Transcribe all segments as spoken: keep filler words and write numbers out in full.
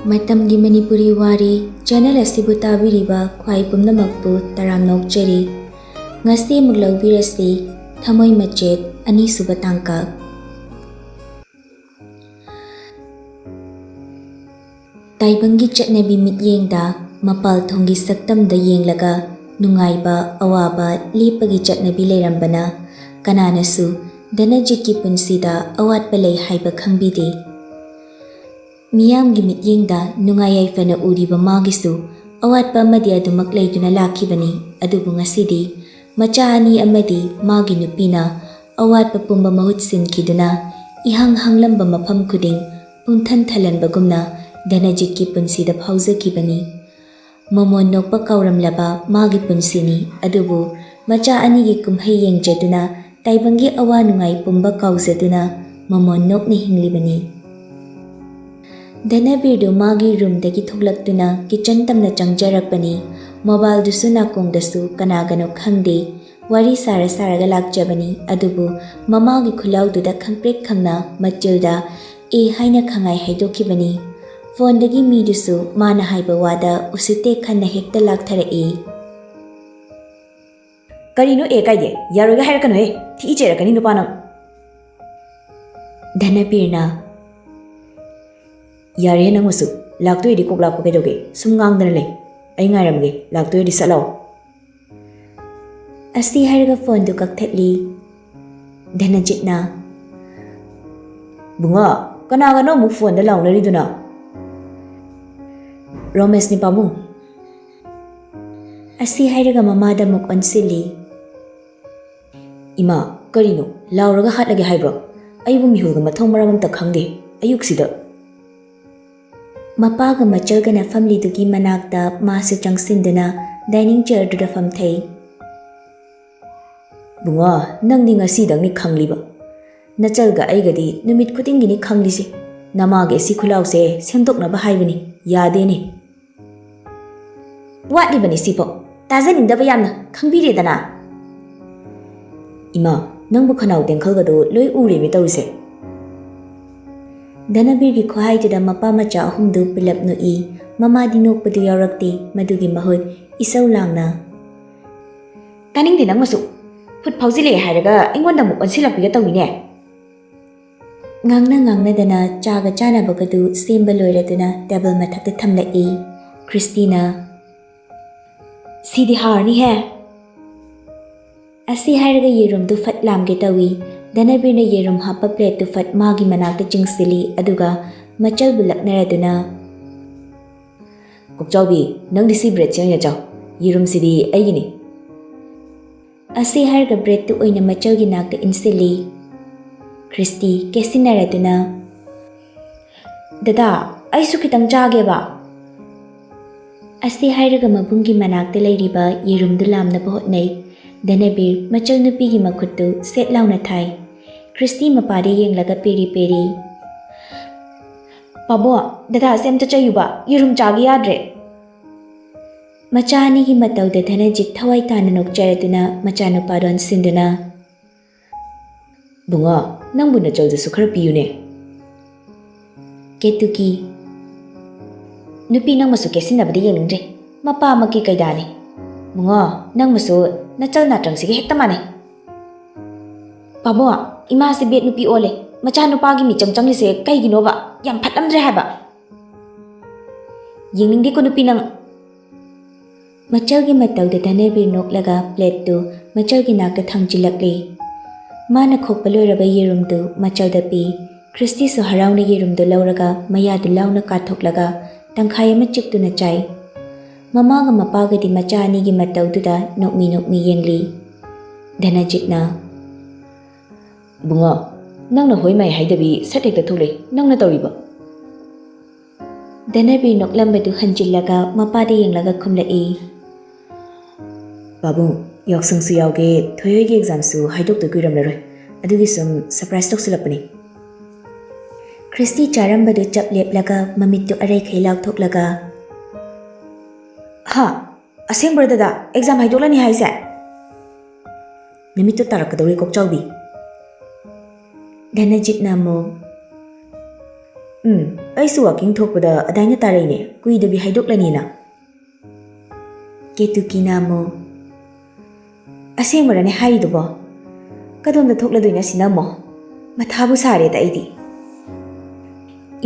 ꯃꯇꯝꯒꯤ ꯃꯅꯤꯄꯨꯔꯤ ꯋꯥꯔꯤ ꯆꯦꯅꯦꯜ ꯑꯁꯤꯕꯨ ꯇꯥꯕꯤꯔꯤꯕ ꯈ꯭ꯋꯥꯏ ꯄꯨꯝꯅꯃꯛꯄꯨ ꯇꯔꯥꯝꯅ ꯑꯣꯛꯆꯔꯤ꯫ ꯉꯁꯤ ꯑꯃꯨꯛ ꯂꯧꯕꯤꯔꯁꯤ ꯊꯃꯣꯏ ꯃꯆꯦꯠ ꯑꯅꯤꯁꯨꯕ ꯇꯥꯡꯀꯛ꯫ ꯇꯥꯏꯕꯪꯒꯤ ꯆꯠꯅꯕꯤ ꯃꯤꯠꯌꯦꯡꯗ ꯃꯄꯥꯜ ꯊꯣꯡꯒꯤ ꯁꯛꯇꯝꯗ ꯌꯦꯡꯂꯒ ꯅꯨꯡꯉꯥꯏꯕ, ꯑꯋꯥꯕ ꯂꯦꯞꯄꯒꯤ ꯆꯠꯅꯕꯤ ꯂꯩꯔꯝꯕꯅ ꯀꯅꯥꯅꯁꯨ ꯙꯅꯖꯤꯠꯀꯤ ꯄꯨꯟꯁꯤꯗ ꯑꯋꯥꯠꯄ ꯂꯩ ꯍꯥꯏꯕ ꯈꯪꯕꯤꯗꯦ꯫ ꯃꯤꯌꯥꯝꯒꯤ ꯃꯤꯠꯌꯦꯡꯗ ꯅꯨꯡꯉꯥꯏ ꯌꯥꯏꯐꯅ ꯎꯔꯤꯕ ꯃꯥꯒꯤꯁꯨ ꯑꯋꯥꯠꯄ ꯑꯃꯗꯤ ꯑꯗꯨꯃꯛ ꯂꯩꯗꯨꯅ ꯂꯥꯛꯈꯤꯕꯅꯤ꯫ ꯑꯗꯨꯕꯨ ꯉꯁꯤꯗꯤ ꯃꯆꯥ ꯑꯅꯤ ꯑꯃꯗꯤ ꯃꯥꯒꯤ ꯅꯨꯄꯤꯅ ꯑꯋꯥꯠꯄ ꯄꯨꯝꯕ ꯃꯍꯨꯠ ꯁꯤꯟꯈꯤꯗꯨꯅ ꯏꯍꯥꯡ ꯍꯥꯡꯂꯝꯕ ꯃꯐꯝ ꯈꯨꯗꯤꯡ ꯄꯨꯡꯊꯟ ꯊꯜꯍꯟꯕꯒꯨꯝꯅ ꯙꯅꯖꯤꯠꯀꯤ ꯄꯨꯟꯁꯤꯗ ꯐꯥꯎꯖꯈꯤꯕꯅꯤ꯫ ꯃꯃꯣꯟ ꯅꯣꯛꯄ ꯀꯥꯎꯔꯝꯂꯕ ꯃꯥꯒꯤ ꯄꯨꯟꯁꯤꯅꯤ꯫ ꯑꯗꯨꯕꯨ ꯃꯆꯥ ꯑꯅꯤꯒꯤ ꯀꯨꯝꯍꯩ ꯌꯦꯡꯖꯗꯨꯅ, ꯇꯥꯏꯕꯪꯒꯤ ꯑꯋꯥ ꯅꯨꯡꯉꯥꯏ ꯄꯨꯝꯕ ꯀꯥꯎꯖꯗꯨꯅ ꯃꯃꯣꯟ ꯅꯣꯛꯅ ꯍꯤꯡꯂꯤꯕꯅꯤ꯫ ꯙꯅꯕꯤꯔꯗꯨ ꯃꯥꯒꯤ ꯔꯨꯝꯗꯒꯤ ꯊꯣꯛꯂꯛꯇꯨꯅ ꯀꯤꯆꯟ ꯇꯝꯅ ꯆꯪꯖꯔꯛꯄꯅꯤ꯫ ꯃꯣꯕꯥꯏꯜꯗꯨꯁꯨ ꯅꯥꯀꯣꯡꯗꯁꯨ ꯀꯅꯥꯒꯅꯣ ꯈꯪꯗꯦ꯫ ꯋꯥꯔꯤ ꯁꯥꯔ ꯁꯥꯔꯒ ꯂꯥꯛꯆꯕꯅꯤ꯫ ꯑꯗꯨꯕꯨ ꯃꯃꯥꯒꯤ ꯈꯨꯜꯂꯥꯎꯗꯨꯗ ꯈꯪꯄ꯭ꯔꯦꯛ ꯈꯪꯅ ꯃꯆꯤꯜꯗ "ꯑꯦ" ꯍꯥꯏꯅ ꯈꯪꯉꯥꯏ ꯍꯥꯏꯗꯣꯛꯈꯤꯕꯅꯤ꯫ ꯐꯣꯟꯗꯒꯤ ꯃꯤꯗꯨꯁꯨ ꯃꯥꯅ ꯍꯥꯏꯕ ꯋꯥꯗ ꯎꯁꯤꯠꯇꯦ ꯈꯟꯅ ꯍꯦꯛꯇ ꯂꯥꯛꯊꯔꯛꯏ꯫ "ꯀꯔꯤꯅꯣ ꯑꯦ ꯀꯥꯏꯗꯦ? ꯌꯥꯔꯣꯏꯒ ꯍꯥꯏꯔꯛꯀꯅꯨꯍꯦ꯫ ꯊꯤ ꯆꯩꯔꯛꯀꯅꯤ ꯅꯨꯄꯥ ꯅꯪ꯫" ꯙꯅꯕꯤꯔꯅ, "ꯌꯥꯔꯦ ꯅꯪꯕꯨꯁꯨ꯫ ꯂꯥꯛꯇꯣꯏꯗꯤ ꯀꯣꯛ ꯂꯥꯛꯄ ꯀꯩꯗꯧꯒꯦ? ꯁꯨꯝ ꯉꯥꯡꯗꯅ ꯂꯩ꯫ ꯑꯩ ꯉꯥꯏꯔꯝꯒꯦ꯫ ꯂꯥꯛꯇꯣꯏꯗꯤ ꯁꯠ ꯂꯥꯛꯑꯣ꯫" ꯑꯁꯤ ꯍꯥꯏꯔꯒ ꯐꯣꯟꯗꯨ ꯀꯛꯊꯠꯂꯤ꯫ ꯙꯅꯖꯤꯠꯅ, "ꯕꯨꯡꯉꯣ, ꯀꯅꯥꯒꯅꯣ ꯑꯃꯨꯛ ꯐꯣꯟꯗ ꯂꯥꯎꯅꯔꯤꯗꯨꯅ?" "ꯔꯣꯃꯦꯁꯅꯤ ꯄꯥꯕꯨꯡ꯫" ꯑꯁꯤ ꯍꯥꯏꯔꯒ ꯃꯃꯥꯗ ꯑꯃꯨꯛ ꯑꯣꯟꯁꯤꯜꯂꯤ꯫ "ꯏꯃꯥ, ꯀꯔꯤꯅꯣ? ꯂꯥꯎꯔꯒ ꯍꯥꯠꯂꯒꯦ ꯍꯥꯏꯕ꯭ꯔꯣ? ꯑꯩꯕꯨ ꯃꯤꯍꯨꯜꯒ ꯃꯊꯣꯡ ꯃꯔꯝ ꯑꯝꯇ ꯈꯪꯗꯦ꯫ ꯑꯌꯨꯛꯁꯤꯗ꯫" ꯃꯄꯥꯒ ꯃꯆꯜꯒꯅ ꯐꯝꯂꯤꯗꯨꯒꯤ ꯃꯅꯥꯛꯇ ꯃꯥꯁꯨ ꯆꯪꯁꯤꯟꯗꯨꯅ ꯗꯥꯏꯅꯤꯡ ꯆꯤꯌꯔꯗꯨꯗ ꯐꯝꯊꯩ꯫ "ꯕꯨꯡꯉꯣ, ꯅꯪꯗꯤ ꯉꯁꯤꯗꯪꯅꯤ ꯈꯪꯂꯤꯕ꯫ ꯅꯆꯜꯒ ꯑꯩꯒꯗꯤ ꯅꯨꯃꯤꯠ ꯈꯨꯗꯤꯡꯒꯤꯅꯤ ꯈꯪꯂꯤꯁꯦ꯫ ꯅꯃꯥꯒꯤ ꯑꯁꯤ ꯈꯨꯂꯥꯎꯁꯦ ꯁꯦꯝꯗꯣꯛꯅꯕ ꯍꯥꯏꯕꯅꯤ, ꯌꯥꯗꯦꯅꯦ꯫" "ꯋꯥꯠꯂꯤꯕꯅꯤ ꯁꯤꯐꯥꯎ꯫ ꯇꯥꯖꯅꯤꯡꯗꯕ ꯌꯥꯝꯅ꯫ ꯈꯪꯕꯤꯔꯦꯗꯅ꯫" "ꯏꯃꯥ, ꯅꯪꯕꯨ ꯈꯅꯥꯎ ꯇꯦꯡꯈꯜꯒꯗꯣ ꯂꯣꯏ ꯎꯔꯦꯃꯤ ꯇꯧꯔꯤꯁꯦ꯫" ꯙꯅꯕꯤꯔꯒꯤ ꯈꯨꯍꯥꯏꯗꯨꯗ ꯃꯄꯥ ꯃꯆꯥ ꯑꯍꯨꯝꯗꯨ ꯄꯨꯂꯞ ꯅꯣꯛꯏ꯫ ꯃꯃꯥꯗꯤ ꯅꯣꯛꯄꯗꯨ ꯌꯥꯎꯔꯛꯇꯦ, ꯃꯗꯨꯒꯤ ꯃꯍꯨꯠ ꯏꯁꯧ ꯂꯥꯡꯅ, "ꯇꯥꯅꯤꯡꯗꯦ ꯅꯪ ꯃꯁꯨ꯫ ꯐꯨꯠ ꯐꯥꯎꯖꯤꯜꯂꯛꯑꯦ ꯍꯥꯏꯔꯒ ꯑꯩꯉꯣꯟꯗ ꯑꯃꯨꯛ ꯑꯣꯟꯁꯤꯜꯂꯛꯄꯤꯒ ꯇꯧꯏꯅꯦ"꯫ ꯉꯥꯡꯅ ꯉꯥꯡꯅꯗꯅ ꯆꯥꯒ ꯆꯥꯅꯕꯒꯗꯨ ꯁꯦꯝꯕ ꯂꯣꯏꯔꯗꯨꯅ ꯇꯦꯕꯜ ꯃꯊꯛꯇ ꯊꯝꯂꯛꯏ꯫ ꯈ꯭ꯔꯤꯁꯇꯤꯅ, "ꯁꯤꯗꯤ ꯍꯥꯎꯔꯅꯤꯍꯦ"꯫ ꯑꯁꯤ ꯍꯥꯏꯔꯒ ꯌꯦꯔꯨꯝꯗꯨ ꯐꯠ ꯂꯥꯝꯒꯦ ꯇꯧꯏ꯫ ꯙꯅꯕꯤꯔꯅ ꯌꯦꯔꯨꯝ ꯍꯥꯞꯄ ꯄ꯭ꯂꯦꯠꯇꯨ ꯐꯠ ꯃꯥꯒꯤ ꯃꯅꯥꯛꯇ ꯆꯤꯡꯁꯤꯜꯂꯤ, ꯑꯗꯨꯒ ꯃꯆꯜꯕꯨ ꯂꯛꯅꯔꯗꯨꯅ, "ꯀꯣꯛꯆꯥꯎꯕꯤ, ꯅꯪꯗꯤ ꯁꯤ ꯕ꯭ꯔꯦꯗꯁꯦ ꯑꯣꯏꯅ ꯆꯥꯎ꯫ ꯌꯦꯔꯨꯝꯁꯤꯗꯤ ꯑꯩꯒꯤꯅꯤ"꯫ ꯑꯁꯤ ꯍꯥꯏꯔꯒ ꯕ꯭ꯔꯦꯗꯇꯨ ꯑꯣꯏꯅ ꯃꯆꯜꯒꯤ ꯅꯥꯛꯇ ꯏꯟꯁꯤꯜꯂꯤ꯫ ꯈ꯭ꯔꯤꯁꯇꯤ ꯀꯦꯁꯤꯟꯅꯔꯗꯨꯅ, "ꯗꯗꯥ, ꯑꯩꯁꯨ ꯈꯤꯇꯪ ꯆꯥꯒꯦꯕ"꯫ ꯑꯁꯤ ꯍꯥꯏꯔꯒ ꯃꯕꯨꯡꯒꯤ ꯃꯅꯥꯛꯇ ꯂꯩꯔꯤꯕ ꯌꯦꯔꯨꯝꯗꯨ ꯂꯥꯝꯅꯕ ꯍꯣꯠꯅꯩ꯫ ꯙꯅꯕꯤꯔ ꯃꯆꯜ ꯅꯨꯄꯤꯒꯤ ꯃꯈꯨꯠꯇꯨ ꯁꯦꯠ ꯂꯥꯎꯅ ꯊꯥꯏ꯫ ꯈ꯭ꯔꯤꯁꯇꯤ ꯃꯄꯥꯗ ꯌꯦꯡꯂꯒ ꯄꯦꯔꯤ ꯄꯦꯔꯤ, "ꯄꯥꯕꯣ, ꯗꯗꯥꯁꯦ ꯑꯝꯇ ꯆꯩꯌꯨꯕ, ꯌꯦꯔꯨꯝ ꯆꯥꯒꯦ ꯌꯥꯗ꯭ꯔꯦ"꯫ ꯃꯆꯥ ꯑꯅꯤꯒꯤ ꯃꯇꯧꯗ ꯙꯅꯖꯤꯠ ꯊꯋꯥꯏ ꯇꯥꯅ ꯅꯣꯛꯆꯔꯗꯨꯅ ꯃꯆꯥꯅꯨꯄꯥꯗꯣ ꯑꯣꯟꯁꯤꯟꯗꯨꯅ, "ꯕꯨꯡꯉꯣ, ꯅꯪꯕꯨ ꯅꯆꯜꯗꯁꯨ ꯈꯔ ꯄꯤꯌꯨꯅꯦ"꯫ ꯀꯦꯇꯨꯀꯤ, "ꯅꯨꯄꯤ ꯅꯪꯃꯁꯨ ꯀꯦꯁꯤꯟꯅꯕꯗꯤ ꯌꯦꯡꯅꯤꯡꯗ꯭ꯔꯦ꯫ ꯃꯄꯥꯃꯛꯀꯤ ꯀꯩꯗꯥꯅꯤ꯫ ꯕꯨꯡꯉꯣ, ꯅꯪꯃꯁꯨ ꯅꯆꯜ ꯅꯥꯇ꯭ꯔꯪꯁꯤꯒ ꯍꯦꯛꯇ ꯃꯥꯟꯅꯩ"꯫ "ꯄꯥꯕꯣ, ꯏꯃꯥꯁꯤ ꯕꯦꯠ ꯅꯨꯄꯤ ꯑꯣꯜꯂꯦ꯫ ꯃꯆꯥꯅꯨꯄꯥꯒꯤ ꯃꯤꯆꯪ ꯆꯪꯂꯤꯁꯦ ꯀꯩꯒꯤꯅꯣꯕ? ꯌꯥꯝ ꯐꯠꯂꯝꯗ꯭ꯔꯦ ꯍꯥꯏꯕ"꯫ "ꯌꯦꯡꯅꯤꯡꯗꯦꯀꯣ ꯅꯨꯄꯤ ꯅꯪ"꯫ ꯃꯆꯜꯒꯤ ꯃꯇꯧꯗ ꯙꯅꯕꯤꯔ ꯅꯣꯛꯂꯒ ꯄ꯭ꯂꯦꯠꯇꯨ ꯃꯆꯜꯒꯤ ꯅꯥꯛꯇ ꯊꯥꯡꯖꯤꯜꯂꯛꯂꯤ꯫ ꯃꯥꯅ ꯈꯣꯛꯄ ꯂꯣꯏꯔꯕ ꯌꯦꯔꯨꯝꯗꯨ ꯃꯆꯜꯗ ꯄꯤ꯫ ꯈ꯭ꯔꯤꯁꯇꯤꯁꯨ ꯍꯔꯥꯎꯅ ꯌꯦꯔꯨꯝꯗꯨ ꯂꯧꯔꯒ ꯃꯌꯥꯗꯨ ꯂꯥꯎꯅ ꯀꯥꯊꯣꯛꯂꯒ ꯇꯪꯈꯥꯏ ꯑꯃ ꯆꯤꯛꯇꯨꯅ ꯆꯥꯏ꯫ ꯃꯃꯥꯒ ꯃꯄꯥꯒꯗꯤ ꯃꯆꯥ ꯑꯅꯤꯒꯤ ꯃꯇꯧꯗꯨꯗ ꯅꯣꯛꯃꯤ ꯅꯣꯛꯃꯤ ꯌꯦꯡꯂꯤ꯫ ꯙꯅꯖꯤꯠꯅ, "ꯕꯨꯡꯉꯣ, ꯅꯪꯅ ꯍꯣꯏ ꯃꯥꯏ ꯍꯥꯏꯗꯕꯤ ꯁꯠ ꯍꯦꯛꯇ ꯊꯣꯛꯂꯛꯏ, ꯅꯪꯅ ꯇꯧꯔꯤꯕ?" ꯙꯅꯕꯤꯔ ꯅꯣꯛꯂꯝꯕꯗꯨ ꯍꯟꯖꯤꯜꯂꯒ ꯃꯄꯥꯗ ꯌꯦꯡꯂꯒ ꯈꯨꯝꯂꯛꯏ, "ꯄꯥꯕꯨꯡ, ꯌꯥꯎꯁꯪꯁꯨ ꯌꯥꯎꯒꯦ, ꯊꯣꯏꯍꯣꯏꯒꯤ ꯑꯦꯛꯖꯥꯝꯁꯨ ꯍꯥꯏꯗꯣꯛꯇ ꯀꯨꯏꯔꯝꯂꯔꯣꯏ, ꯑꯗꯨꯒꯤ ꯁꯨꯝ ꯁꯔꯄ꯭ꯔꯥꯏꯖ ꯇꯧꯁꯤꯜꯂꯛꯄꯅꯤ"꯫ ꯈ꯭ꯔꯤꯁꯇꯤ ꯆꯥꯔꯝꯕꯗꯨ ꯆꯞ ꯂꯦꯞꯂꯒ ꯃꯃꯤꯠꯇꯨ ꯑꯔꯩꯈꯩ ꯂꯥꯎꯊꯣꯛꯂꯒ, "ꯍꯥ? ꯑꯁꯦꯡꯕ꯭ꯔꯥ ꯗꯗꯥ? ꯑꯦꯛꯖꯥꯝ ꯍꯥꯏꯗꯣꯛꯂꯅꯤ ꯍꯥꯏꯁꯦ? ꯅꯨꯃꯤꯠꯇꯨ ꯇꯥꯔꯛꯀꯗꯧꯔꯦ ꯀꯣꯛꯆꯥꯎꯕꯤ"꯫ ꯙꯅꯖꯤꯠꯅ ꯑꯃꯨꯛ, "ꯎꯝ, ꯑꯩꯁꯨ ꯋꯥꯀꯤꯡ ꯊꯣꯛꯄꯗ ꯑꯗꯥꯏꯅ ꯇꯥꯔꯛꯏꯅꯦ, ꯀꯨꯏꯗꯕꯤ ꯍꯥꯏꯗꯣꯛꯂꯅꯤꯅ"꯫ ꯀꯦꯇꯨꯀꯤꯅ ꯑꯃꯨꯛ, "ꯑꯁꯦꯡꯕꯔꯅꯦ ꯍꯥꯏꯔꯤꯗꯨꯕꯣ? ꯀꯗꯣꯝꯗ ꯊꯣꯛꯂꯗꯣꯏꯅꯣ ꯑꯁꯤꯅ ꯑꯃꯨꯛ? ꯃꯊꯥꯕꯨ ꯁꯥꯔꯦꯗ ꯑꯩꯗꯤ"꯫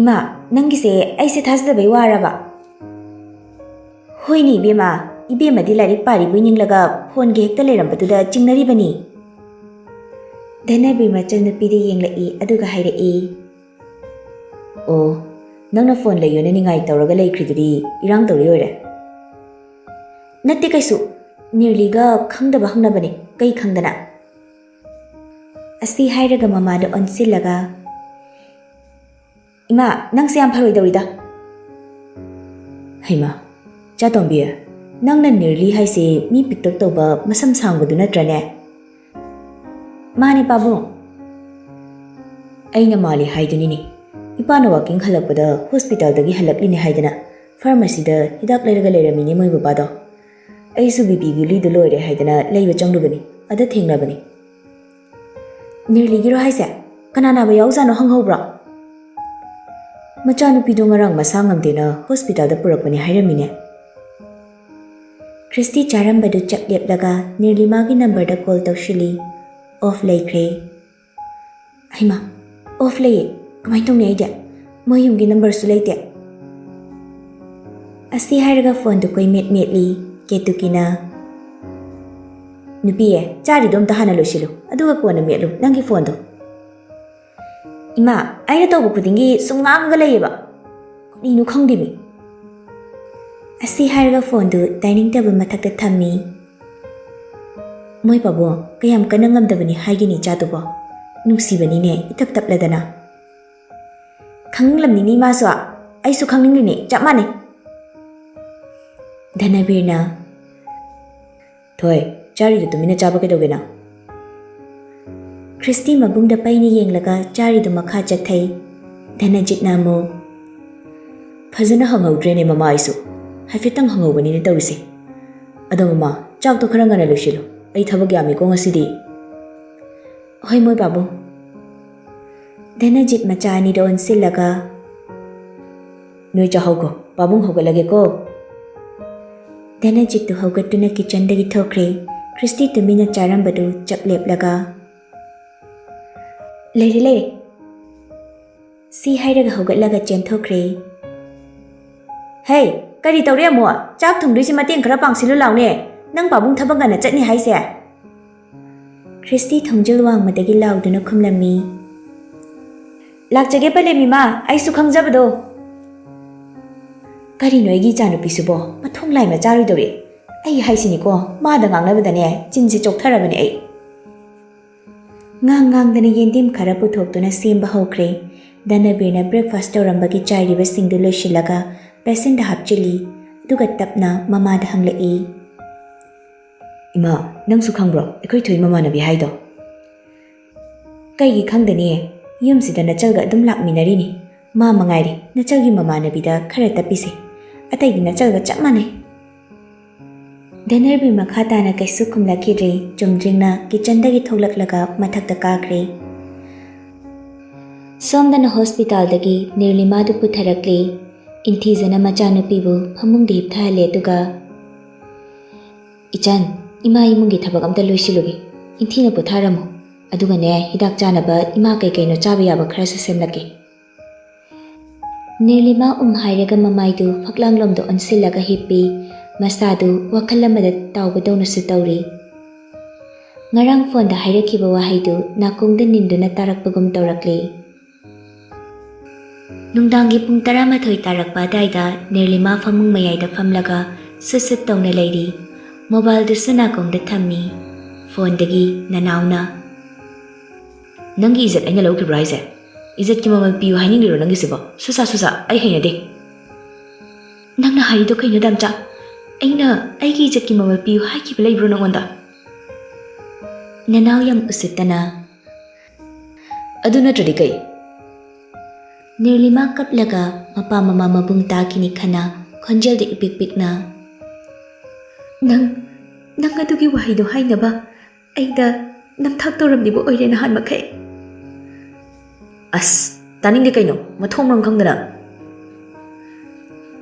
"ꯏꯃꯥ, ꯅꯪꯒꯤꯁꯦ ꯑꯩꯁꯦ ꯊꯥꯖꯗꯕꯩ ꯋꯥꯔꯕ?" "ꯍꯣꯏꯅꯦ ꯏꯕꯦꯝꯃ, ꯏꯕꯦꯝꯃꯗꯤ ꯂꯥꯏꯔꯤꯛ ꯄꯥꯔꯤꯕꯣꯏ ꯅꯤꯡꯂꯒ ꯐꯣꯟꯒꯤ ꯍꯦꯛꯇ ꯂꯩꯔꯝꯕꯗꯨꯗ ꯆꯤꯡꯅꯔꯤꯕꯅꯤ"꯫ ꯙꯅꯕꯤꯔ ꯃꯆꯟꯅꯨꯄꯤꯗ ꯌꯦꯡꯂꯛꯏ, ꯑꯗꯨꯒ ꯍꯥꯏꯔꯛꯏ, "ꯑꯣ, ꯅꯪꯅ ꯐꯣꯟ ꯂꯩꯌꯣꯅ ꯅꯤꯡꯉꯥꯏ ꯇꯧꯔꯒ ꯂꯩꯈ꯭ꯔꯤꯗꯨꯗꯤ ꯏꯔꯥꯡ ꯇꯧꯔꯤ ꯑꯣꯏꯔꯦ"꯫ "ꯅꯠꯇꯦ ꯀꯩꯁꯨ, ꯅꯤꯔꯂꯤꯒ ꯈꯪꯗꯕ ꯍꯪꯅꯕꯅꯦ, ꯀꯩ ꯈꯪꯗꯅ"꯫ ꯑꯁꯤ ꯍꯥꯏꯔꯒ ꯃꯃꯥꯗ ꯑꯣꯟꯁꯤꯜꯂꯒ, "ꯏꯃꯥ, ꯅꯪꯁꯦ ꯌꯥꯝ ꯐꯔꯣꯏꯗꯧꯔꯤꯗ"꯫ "ꯍꯩꯃꯥ, ꯆꯥꯇꯣꯝꯕꯤ, ꯅꯪꯅ ꯅꯤꯔꯂꯤ ꯍꯥꯏꯁꯦ ꯃꯤ ꯄꯤꯛꯇꯛ ꯇꯧꯕ ꯃꯁꯝ ꯁꯥꯡꯕꯗꯨ ꯅꯠꯇ꯭ꯔꯅꯦ?" "ꯃꯥꯅꯦ ꯄꯥꯕꯨꯡ"꯫ "ꯑꯩꯅ ꯃꯥꯜꯂꯤ ꯍꯥꯏꯗꯨꯅꯤꯅꯦ꯫ ꯏꯄꯥꯅ ꯋꯥꯀꯤꯡ ꯍꯜꯂꯛꯄꯗ ꯍꯣꯁꯄꯤꯇꯥꯜꯗꯒꯤ ꯍꯜꯂꯛꯂꯤꯅꯦ ꯍꯥꯏꯗꯅ ꯐꯥꯔꯃꯥꯁꯤꯗ ꯍꯤꯗꯥꯛ ꯂꯩꯔꯒ ꯂꯩꯔꯝꯃꯤꯅꯦ ꯃꯣꯏ ꯕꯕꯥꯗꯣ꯫ ꯑꯩꯁꯨ ꯕꯤ ꯄꯤ ꯒꯨꯂꯤꯗꯨ ꯂꯣꯏꯔꯦ ꯍꯥꯏꯗꯅ ꯂꯩꯕ ꯆꯪꯂꯨꯕꯅꯤ, ꯑꯗ ꯊꯦꯡꯅꯕꯅꯤ"꯫ "ꯅꯤꯔꯂꯤꯒꯤꯔꯣ ꯍꯥꯏꯁꯦ? ꯀꯅꯥ ꯅꯥꯕ ꯌꯥꯎꯖꯥꯠꯅꯣ ꯍꯪꯍꯧꯕ꯭ꯔꯣ?" "ꯃꯆꯥꯅꯨꯄꯤꯗꯣ ꯉꯔꯥꯡ ꯃꯁꯥ ꯉꯝꯗꯦꯅ ꯍꯣꯁꯄꯤꯇꯥꯜꯗ ꯄꯨꯔꯛꯄꯅꯦ ꯍꯥꯏꯔꯝꯃꯤꯅꯦ"꯫ ꯈ꯭ꯔꯤꯁꯇꯤ ꯆꯥꯔꯝꯕꯗꯨ ꯆꯞ ꯂꯦꯞꯂꯒ ꯅꯤꯔꯂꯤꯃꯥꯒꯤ ꯅꯝꯕꯔꯗ ꯀꯣꯜ ꯇꯧꯁꯤꯜꯂꯤ꯫ ꯑꯣꯐ ꯂꯩꯈ꯭ꯔꯦ꯫ "ꯍꯩꯃꯥ, ꯑꯣꯐ ꯂꯩꯌꯦ꯫ ꯀꯃꯥꯏꯅ ꯇꯧꯅꯤ ꯑꯩꯗꯤ? ꯃꯣꯏ ꯌꯨꯝꯒꯤ ꯅꯝꯕꯔꯁꯨ ꯂꯩꯇꯦ"꯫ ꯑꯁꯤ ꯍꯥꯏꯔꯒ ꯐꯣꯟꯗꯨ ꯀꯣꯏꯃꯦꯠ ꯃꯦꯠꯂꯤ꯫ ꯀꯦꯇꯨꯀꯤꯅ, "ꯅꯨꯄꯤꯌꯦ, ꯆꯥꯔꯤꯗꯣ ꯑꯝꯇ ꯍꯥꯟꯅ ꯂꯣꯏꯁꯤꯜꯂꯨ, ꯑꯗꯨꯒ ꯀꯣꯟꯅ ꯃꯦꯠꯂꯨ ꯅꯪꯒꯤ ꯐꯣꯟꯗꯣ"꯫ "ꯏꯃꯥ, ꯑꯩꯅ ꯇꯧꯕ ꯈꯨꯗꯤꯡꯒꯤ ꯁꯨꯝ ꯉꯥꯡꯉꯒ ꯂꯩꯌꯦꯕ꯫ ꯀꯔꯤꯅꯣ ꯈꯪꯗꯦꯃꯤ"꯫ ꯑꯁꯤ ꯍꯥꯏꯔꯒ ꯐꯣꯟꯗꯨ ꯗꯥꯏꯅꯤꯡ ꯇꯦꯕꯜ ꯃꯊꯛꯇ ꯊꯝꯃꯤ꯫ "ꯃꯣꯏ ꯄꯥꯕꯨꯡ ꯀꯌꯥꯝ ꯀꯟꯅ ꯉꯝꯗꯕꯅꯤ ꯍꯥꯏꯒꯅꯤ ꯏꯆꯥꯗꯨꯕꯣ? ꯅꯨꯡꯁꯤꯕꯅꯤꯅꯦ, ꯏꯇꯞ ꯇꯞꯂꯗꯅ"꯫ "ꯈꯪꯅꯤꯡꯂꯝꯅꯤꯅꯦ ꯏꯃꯥꯁꯨ꯫ ꯑꯩꯁꯨ ꯈꯪꯅꯤꯡꯂꯤꯅꯦ, ꯆꯞ ꯃꯥꯟꯅꯩ"꯫ ꯙꯅꯕꯤꯔꯅ, "ꯊꯣꯏ, ꯆꯥꯔꯤꯗꯨ ꯇꯨꯃꯤꯟꯅ ꯆꯥꯕ ꯀꯩꯗꯧꯒꯦ ꯅꯪ?" ꯈ꯭ꯔꯤꯁꯇꯤ ꯃꯕꯨꯡꯗ ꯄꯩꯅ ꯌꯦꯡꯂꯒ ꯆꯥꯔꯤꯗꯨ ꯃꯈꯥ ꯆꯠꯊꯩ꯫ ꯙꯅꯖꯤꯠꯅ ꯑꯃꯨꯛ, "ꯐꯖꯅ ꯍꯪꯍꯧꯗ꯭ꯔꯦꯅꯦ ꯃꯃꯥ, ꯑꯩꯁꯨ ꯍꯥꯏꯐꯦꯠꯇꯪ ꯍꯪꯍꯧꯕꯅꯤꯅꯦ ꯇꯧꯔꯤꯁꯦ꯫ ꯑꯗꯣ ꯃꯃꯥ, ꯆꯥꯛꯇꯣ ꯈꯔ ꯉꯟꯅ ꯂꯣꯏꯁꯤꯜꯂꯨ, ꯑꯩ ꯊꯕꯛ ꯌꯥꯝꯃꯤꯀꯣ ꯉꯁꯤꯗꯤ"꯫ "ꯍꯣꯏ ꯃꯣꯏ ꯄꯥꯕꯨꯡ"꯫ ꯙꯅꯖꯤꯠ ꯃꯆꯥ ꯑꯅꯤꯗ ꯑꯣꯟꯁꯤꯜꯂꯒ, "ꯅꯣꯏ ꯆꯥꯍꯧꯈꯣ, ꯄꯥꯕꯨꯡ ꯍꯧꯒꯠꯂꯒꯦꯀꯣ꯫" ꯙꯅꯖꯤꯠꯇꯨ ꯍꯧꯒꯠꯇꯨꯅ ꯀꯤꯆꯟꯗꯒꯤ ꯊꯣꯛꯈ꯭ꯔꯦ꯫ ꯈ꯭ꯔꯤꯁꯇꯤ ꯇꯨꯃꯤꯟꯅ ꯆꯥꯔꯝꯕꯗꯨ ꯆꯞ ꯂꯦꯞꯂꯒ, "ꯂꯩꯔꯦ, ꯂꯩꯔꯦ꯫" ꯁꯤ ꯍꯥꯏꯔꯒ ꯍꯧꯒꯠꯂꯒ ꯆꯦꯟꯊꯣꯛꯈ꯭ꯔꯦ꯫ "ꯍꯦ, ꯀꯔꯤ ꯇꯧꯔꯦ ꯑꯃꯨꯛ? ꯆꯥꯛ ꯊꯣꯡꯗꯣꯏꯁꯤ ꯃꯇꯦꯡ ꯈꯔ ꯄꯥꯡꯁꯤꯜꯂꯨ ꯂꯥꯎꯅꯦ꯫ ꯅꯪ ꯄꯥꯕꯨꯡ ꯊꯕꯛ ꯉꯟꯅ ꯆꯠꯅꯤ ꯍꯥꯏꯁꯦ?" ꯈ꯭ꯔꯤꯁꯇꯤ ꯊꯣꯡꯖꯤꯜ ꯋꯥꯡꯃꯗꯒꯤ ꯂꯥꯎꯗꯨꯅ ꯈꯨꯝꯂꯝꯃꯤ꯫ "ꯂꯥꯛꯆꯒꯦ ꯄꯂꯦꯝ ꯏꯃꯥ, ꯑꯩꯁꯨ ꯈꯪꯖꯕꯗꯣ꯫" "ꯀꯔꯤꯅꯣ ꯑꯩꯒꯤ ꯏꯆꯥꯅꯨꯄꯤꯁꯤꯕꯣ? ꯃꯊꯣꯡ ꯂꯥꯏ ꯃꯆꯥꯔꯣꯏꯗꯧꯔꯤ꯫ ꯑꯩ ꯍꯥꯏꯁꯤꯅꯤꯀꯣ, ꯃꯥꯗ ꯉꯥꯡꯅꯕꯗꯅꯦ ꯆꯤꯟꯁꯤ ꯆꯣꯛꯊꯔꯕꯅꯦ ꯑꯩ꯫" ꯉꯥꯡ ꯉꯥꯡꯗꯅ ꯌꯦꯟꯗꯦꯝ ꯈꯔ ꯄꯨꯊꯣꯛꯇꯨꯅ ꯁꯦꯝꯕ ꯍꯧꯈ꯭ꯔꯦ꯫ ꯙꯅꯕꯤꯔꯅ breakfast ꯇꯧꯔꯝꯕꯒꯤ ꯆꯥꯏꯔꯤꯕꯁꯤꯡꯗꯨ ꯂꯣꯏꯁꯤꯜꯂꯒ basin ꯗ ꯍꯥꯞꯆꯤꯜꯂꯤ꯫ ꯑꯗꯨꯒ ꯇꯞꯅ ꯃꯃꯥꯗ ꯍꯪꯂꯛꯏ꯫ "ꯏꯃꯥ, ꯅꯪꯁꯨ ꯈꯪꯕ꯭ꯔꯣ ꯑꯩꯈꯣꯏ ꯊꯣꯏ ꯃꯃꯥꯟꯅꯕꯤ ꯍꯥꯏꯗꯣ?" "ꯀꯩꯒꯤ ꯈꯪꯗꯅꯤ? ꯌꯨꯝꯁꯤꯗ ꯅꯆꯜꯒ ꯑꯗꯨꯝ ꯂꯥꯛꯃꯤꯟꯅꯔꯤꯅꯤ꯫ ꯃꯥ ꯃꯉꯥꯏꯔꯦ ꯅꯆꯜꯒꯤ ꯃꯃꯥꯟꯅꯕꯤꯗ ꯈꯔ ꯇꯞꯄꯤꯁꯦ꯫ ꯑꯇꯩꯗꯤ ꯅꯆꯜꯒ ꯆꯞ ꯃꯥꯟꯅꯩ꯫" ꯙꯅꯔꯕꯤ ꯃꯈꯥ ꯇꯥꯅ ꯀꯩꯁꯨ ꯈꯨꯝꯂꯛꯈꯤꯗ꯭ꯔꯦ꯫ ꯆꯨꯝꯗ꯭ꯔꯤꯡꯅ ꯀꯤꯆꯟꯗꯒꯤ ꯊꯣꯛꯂꯛꯂꯒ ꯃꯊꯛꯇ ꯀꯥꯈ꯭ꯔꯦ꯫ ꯁꯣꯝꯗꯅ ꯍꯣꯁꯄꯤꯇꯥꯜꯗꯒꯤ ꯅꯤꯔꯂꯤꯃꯥꯗꯨ ꯄꯨꯊꯔꯛꯂꯦ꯫ ꯏꯟꯊꯤꯖꯅ ꯃꯆꯥꯅꯨꯄꯤꯕꯨ ꯐꯃꯨꯡꯗ ꯍꯤꯞꯊꯍꯜꯂꯦ꯫ ꯑꯗꯨꯒ, "ꯏꯆꯟ, ꯏꯃꯥ ꯏꯃꯨꯡꯒꯤ ꯊꯕꯛ ꯑꯝꯇ ꯂꯣꯏꯁꯤꯜꯂꯨꯒꯦ꯫ ꯏꯟꯊꯤꯅ ꯄꯣꯊꯥꯔꯝꯃꯨ꯫ ꯑꯗꯨꯒꯅꯦ, ꯍꯤꯗꯥꯛ ꯆꯥꯅꯕ ꯏꯃꯥ ꯀꯩ ꯀꯩꯅꯣ ꯆꯥꯕ ꯌꯥꯕ ꯈꯔꯁꯨ ꯁꯦꯝꯂꯛꯀꯦ꯫" ꯅꯤꯔꯂꯤꯃꯥ ꯎꯝ ꯍꯥꯏꯔꯒ ꯃꯃꯥꯏꯗꯨ ꯐꯛꯂꯥꯡꯂꯣꯝꯗ ꯑꯣꯟꯁꯤꯜꯂꯒ ꯍꯤꯞꯄꯤ꯫ ꯃꯁꯥꯗꯨ ꯋꯥꯈꯜ ꯑꯃꯗ ꯇꯥꯎꯕꯗꯧꯅꯁꯨ ꯇꯧꯔꯤ꯫ ꯉꯔꯥꯡ ꯐꯣꯟꯗ ꯍꯥꯏꯔꯛꯈꯤꯕ ꯋꯥꯍꯩꯗꯨ ꯅꯥꯀꯣꯡꯗ ꯅꯤꯟꯗꯨꯅ ꯇꯥꯔꯛꯄꯒꯨꯝ ꯇꯧꯔꯛꯂꯤ꯫ ꯅꯨꯡꯗꯥꯡꯒꯤ ꯄꯨꯡ ꯇꯔꯥꯃꯥꯊꯣꯏ ꯇꯥꯔꯛꯄ ꯑꯗꯨꯋꯥꯏꯗ ꯅꯤꯔꯂꯤꯃꯥ ꯐꯃꯨꯡ ꯃꯌꯥꯏꯗ ꯐꯝꯂꯒ ꯁꯨꯠ ꯁꯨꯠ ꯇꯧꯅ ꯂꯩꯔꯤ꯫ ꯃꯣꯕꯥꯏꯜꯗꯨꯁꯨ ꯅꯥꯀꯣꯡꯗ ꯊꯝꯃꯤ꯫ ꯐꯣꯟꯗꯒꯤ ꯅꯅꯥꯎꯅ, "ꯅꯪꯒꯤ ꯏꯖꯠ ꯑꯩꯅ ꯂꯧꯈꯤꯕ꯭ꯔꯣ ꯍꯥꯏꯁꯦ? ꯏꯖꯠꯀꯤ ꯃꯃꯜ ꯄꯤꯌꯨ ꯍꯥꯏꯅꯤꯡꯂꯤꯔꯣ ꯅꯪꯒꯤꯁꯤꯕꯣ? ꯁꯨꯁꯥ, ꯁꯨꯁꯥ, ꯑꯩ ꯍꯩꯅꯗꯦ꯫" "ꯅꯪꯅ ꯍꯥꯏꯔꯤꯗꯣ ꯀꯩꯅꯣ, ꯗꯥꯝꯆꯥ? ꯑꯩꯅ ꯑꯩꯒꯤ ꯏꯖꯠꯀꯤ ꯃꯃꯜ ꯄꯤꯌꯨ ꯍꯥꯏꯈꯤꯕ ꯂꯩꯕ꯭ꯔꯣ ꯅꯉꯣꯟꯗ?" ꯅꯅꯥꯎ ꯌꯥꯝ ꯎꯁꯤꯠꯇꯅ, "ꯑꯗꯨ ꯅꯠꯇ꯭ꯔꯗꯤ ꯀꯩ?" ꯅꯤꯔꯂꯤꯃꯥ ꯀꯞꯂꯒ ꯃꯄꯥ ꯃꯃꯥ ꯃꯕꯨꯡ ꯇꯥꯈꯤꯅꯤ ꯈꯟꯅ ꯈꯣꯟꯖꯦꯜꯗꯨ ꯏꯄꯤꯛ ꯄꯤꯛꯅ, "ꯅꯪ, ꯅꯪ ꯑꯗꯨꯒꯤ ꯋꯥꯍꯩꯗꯣ ꯍꯥꯏꯅꯕ ꯑꯩꯗ ꯅꯝꯊꯥꯛ ꯇꯧꯔꯝꯂꯤꯕ ꯑꯣꯏꯔꯦ ꯅꯍꯥꯟ ꯃꯈꯩ꯫" "ꯑꯁ, ꯇꯥꯅꯤꯡꯗꯦ ꯀꯩꯅꯣ, ꯃꯊꯣꯡ ꯃꯔꯝ ꯈꯪꯗꯅ꯫"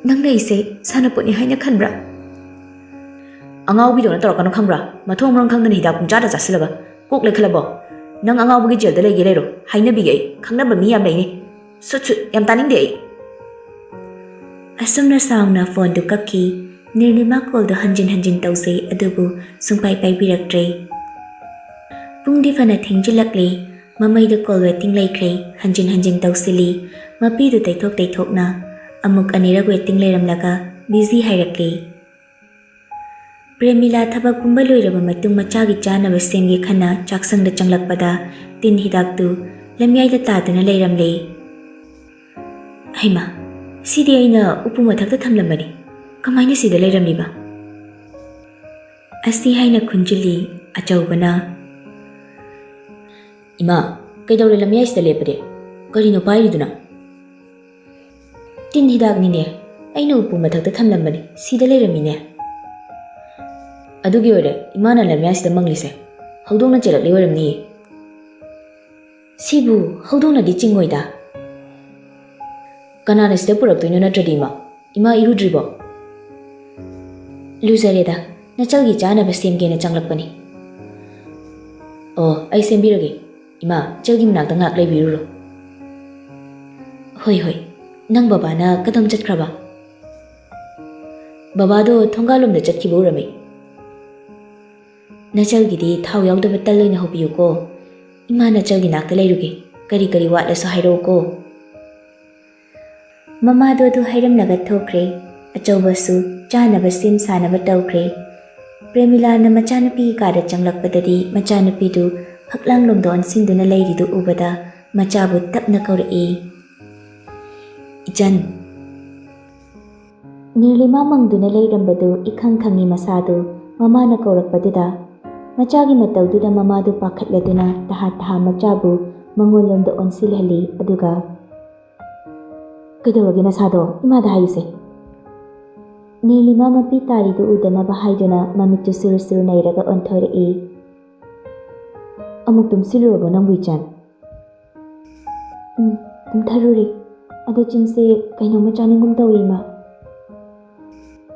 "ꯅꯪꯅ ꯑꯩꯁꯦ ꯁꯥꯟꯅꯄꯣꯠꯅꯤ ꯍꯥꯏꯅ ꯈꯟꯕ꯭ꯔꯥ?" "ꯑꯉꯥꯎꯕꯤꯗꯧꯅ ꯇꯧꯔꯛꯀꯅꯨ ꯈꯪꯕ꯭ꯔꯥ? ꯃꯊꯣꯡ ꯃꯔꯝ ꯈꯪꯗꯅ ꯍꯤꯗꯥꯛ ꯄꯨꯡꯆꯥꯗ ꯆꯥꯁꯤꯜꯂꯒ꯫ ꯀꯣꯛ ꯂꯩꯈꯠꯂꯕꯣ? ꯅꯪ ꯑꯉꯥꯎꯕꯒꯤ ꯖꯦꯜꯗ ꯂꯩꯒꯦ ꯂꯩꯔꯣ, ꯍꯥꯏꯅꯕꯤꯒꯦ ꯑꯩ꯫ ꯈꯪꯅꯕ ꯃꯤ ꯌꯥꯝ ꯂꯩꯅꯤ꯫ ꯁꯨꯠ ꯁꯨꯠ, ꯌꯥꯝ ꯇꯥꯅꯤꯡꯗꯦ ꯑꯩ꯫" ꯑꯁꯨꯝꯅ ꯁꯥꯎꯅ ꯐꯣꯟꯗꯨ ꯀꯛꯈꯤ꯫ ꯅꯤꯔꯂꯤꯃꯥ ꯀꯣꯜꯗꯨ ꯍꯟꯖꯤꯟ ꯍꯟꯖꯤꯟ ꯇꯧꯖꯩ, ꯑꯗꯨꯕꯨ ꯁꯨꯡꯄꯥꯏ ꯄꯥꯏꯕꯤꯔꯛꯇ꯭ꯔꯦ꯫ ꯄꯨꯡꯗꯤ ꯐꯅ ꯊꯦꯡꯖꯤꯜꯂꯛꯂꯦ꯫ ꯃꯃꯩꯗ ꯀꯣꯜ ꯋꯦꯇꯤꯡ ꯂꯩꯈ꯭ꯔꯦ꯫ ꯍꯟꯖꯤꯟ ꯍꯟꯖꯤꯟ ꯇꯧꯁꯤꯜꯂꯤ꯫ ꯃꯄꯤꯗꯨ ꯇꯩꯊꯣꯛ ꯇꯩꯊꯣꯛꯅ꯫ ꯑꯃꯨꯛ ꯑꯅꯤꯔꯛ ꯋꯦꯇꯤꯡ ꯂꯩꯔꯝꯂꯒ ꯕꯤꯖꯤ ꯍꯥꯏꯔꯛꯂꯦ꯫ ꯄ꯭ꯔꯦꯃꯤꯂꯥ ꯊꯕꯛ ꯄꯨꯝꯕ ꯂꯣꯏꯔꯕ ꯃꯇꯨꯡ ꯃꯆꯥꯒꯤ ꯆꯥꯅꯕ ꯁꯦꯝꯒꯦ ꯈꯟꯅ ꯆꯥꯛꯁꯪꯗ ꯆꯪꯂꯛꯄꯗ ꯇꯤꯟ ꯍꯤꯗꯥꯛꯇꯨ ꯂꯝꯌꯥꯏꯗ ꯇꯥꯗꯨꯅ ꯂꯩꯔꯝꯂꯦ꯫ "ꯍꯩꯃꯥ, ꯁꯤꯗꯤ ꯑꯩꯅ ꯎꯄꯨ ꯃꯊꯛꯇ ꯊꯝꯂꯝꯕꯅꯤ꯫ ꯀꯃꯥꯏꯅ ꯁꯤꯗ ꯂꯩꯔꯝꯂꯤꯕ?" ꯑꯁꯤ ꯍꯥꯏꯅ ꯈꯨꯟꯖꯤꯜꯂꯤ꯫ ꯑꯆꯧꯕꯅ, "ꯏꯃꯥ, ꯀꯩꯗꯧꯔꯦ ꯂꯝꯌꯥꯏꯁꯤꯗ ꯂꯦꯞꯄꯗꯤ? ꯀꯔꯤꯅꯣ ꯄꯥꯏꯔꯤꯗꯨꯅ?" "ꯇꯤꯟ ꯍꯤꯗꯥꯛꯅꯤꯅꯦ꯫ ꯑꯩꯅ ꯎꯄꯨ ꯃꯊꯛꯇ ꯊꯝꯂꯝꯕꯅꯤ, ꯁꯤꯗ ꯂꯩꯔꯝꯃꯤꯅꯦ꯫" "ꯑꯗꯨꯒꯤ ꯑꯣꯏꯔꯦ ꯏꯃꯥꯅ ꯂꯝꯌꯥꯏꯁꯤꯗ ꯃꯪꯂꯤꯁꯦ꯫ ꯍꯧꯗꯣꯡꯅ ꯆꯦꯜꯂꯛꯂꯤ ꯑꯣꯏꯔꯝꯅꯤꯌꯦ꯫" "ꯁꯤꯕꯨ ꯍꯧꯗꯣꯡꯅꯗꯤ ꯆꯤꯡꯉꯣꯏꯗ꯫" "ꯀꯅꯥꯅ ꯁꯤꯗ ꯄꯨꯔꯛꯇꯣꯏꯅꯣ ꯅꯠꯇ꯭ꯔꯗꯤ, ꯏꯃꯥ? ꯏꯃꯥ ꯏꯔꯨꯗ꯭ꯔꯤꯕꯣ?" "ꯂꯨꯖꯔꯦꯗ, ꯅꯆꯜꯒꯤ ꯆꯥꯅꯕ ꯁꯦꯝꯒꯦꯅ ꯆꯪꯂꯛꯄꯅꯤ꯫" "ꯑꯣ, ꯑꯩ ꯁꯦꯝꯕꯤꯔꯒꯦ꯫ ꯏꯃꯥ, ꯏꯆꯜꯒꯤ ꯃꯅꯥꯛꯇ ꯉꯥꯏꯍꯥꯛ ꯂꯩꯕꯤꯔꯨꯔꯣ꯫" "ꯍꯣꯏ, ꯍꯣꯏ꯫ ꯅꯪ ꯕꯕꯥꯅ ꯀꯗꯣꯝ ꯆꯠꯈ꯭ꯔꯕ?" "ꯕꯕꯥꯗꯣ ꯊꯣꯡꯒꯥꯜꯂꯣꯝꯗ ꯆꯠꯈꯤꯕ ꯎꯔꯝꯃꯤ꯫" "ꯅꯆꯜꯒꯤꯗꯤ ꯊꯥꯎ ꯌꯥꯎꯗꯕ ꯇꯜ ꯑꯣꯏꯅ ꯍꯧꯕꯤꯌꯨꯀꯣ꯫ ꯏꯃꯥ ꯅꯆꯜꯒꯤ ꯅꯥꯛꯇ ꯂꯩꯔꯨꯒꯦ꯫ ꯀꯔꯤ ꯀꯔꯤ ꯋꯥꯠꯂꯁꯨ ꯍꯥꯏꯔꯛꯎꯀꯣ꯫" ꯃꯃꯥꯗꯣ ꯑꯗꯨ ꯍꯥꯏꯔꯝꯂꯒ ꯊꯣꯛꯈ꯭ꯔꯦ꯫ ꯑꯆꯧꯕꯁꯨ ꯆꯥꯅꯕ ꯁꯦꯝ ꯁꯥꯅꯕ ꯇꯧꯈ꯭ꯔꯦ꯫ ꯄ꯭ꯔꯦꯃꯤꯂꯥꯅ ꯃꯆꯥꯅꯨꯄꯤꯒꯤ ꯀꯥꯗ ꯆꯪꯂꯛꯄꯗꯗꯤ ꯃꯆꯥꯅꯨꯄꯤꯗꯨ ꯐꯛꯂꯥꯡꯂꯣꯝꯗ ꯑꯣꯟꯁꯤꯟꯗꯨꯅ ꯂꯩꯔꯤꯗꯨ ꯎꯕꯗ ꯃꯆꯥꯕꯨ ꯇꯞꯅ ꯀꯧꯔꯛꯏ, "ꯏꯆꯟ꯫" ꯅꯤꯔꯂꯤꯃꯥ ꯃꯪꯗꯨꯅ ꯂꯩꯔꯝꯕꯗꯨ ꯏꯈꯪ ꯈꯪꯉꯤ ꯃꯁꯥꯗꯨ ꯃꯃꯥꯅ ꯀꯧꯔꯛꯄꯗꯨꯗ꯫ ꯃꯆꯥꯒꯤ ꯃꯇꯧꯗꯨꯗ ꯃꯃꯥꯗꯨ ꯄꯥꯈꯠꯂꯗꯨꯅ ꯇꯍꯥ ꯇꯍꯥ ꯃꯆꯥꯕꯨ ꯃꯉꯣꯟꯂꯣꯝꯗ ꯑꯣꯟꯁꯤꯜꯍꯜꯂꯤ, ꯑꯗꯨꯒ, "ꯀꯩꯗꯧꯔꯒꯦ ꯅꯁꯥꯗꯣ? ꯏꯃꯥꯗ ꯍꯥꯏꯌꯨꯁꯦ꯫" ꯅꯤꯔꯂꯤꯃꯥ ꯃꯄꯤ ꯇꯥꯔꯤꯗꯨ ꯎꯗꯅꯕ ꯍꯥꯏꯗꯨꯅ ꯃꯃꯤꯠꯇꯨ ꯁꯨꯔꯨ ꯁꯨꯔꯨ ꯅꯩꯔꯒ ꯑꯣꯟꯊꯣꯔꯛꯏ꯫ "ꯑꯃꯨꯛ ꯇꯨꯝꯁꯤꯜꯂꯨꯔꯕꯣ ꯅꯪꯕꯨ, ꯏꯆꯟ?" "ꯎꯝ, ꯇꯨꯝꯊꯔꯨꯔꯦ꯫ ꯑꯗꯣ ꯆꯤꯟꯁꯦ ꯀꯩꯅꯣꯝꯃ ꯆꯥꯅꯤꯡꯒꯨꯝ ꯇꯧꯏ, ꯏꯃꯥ꯫"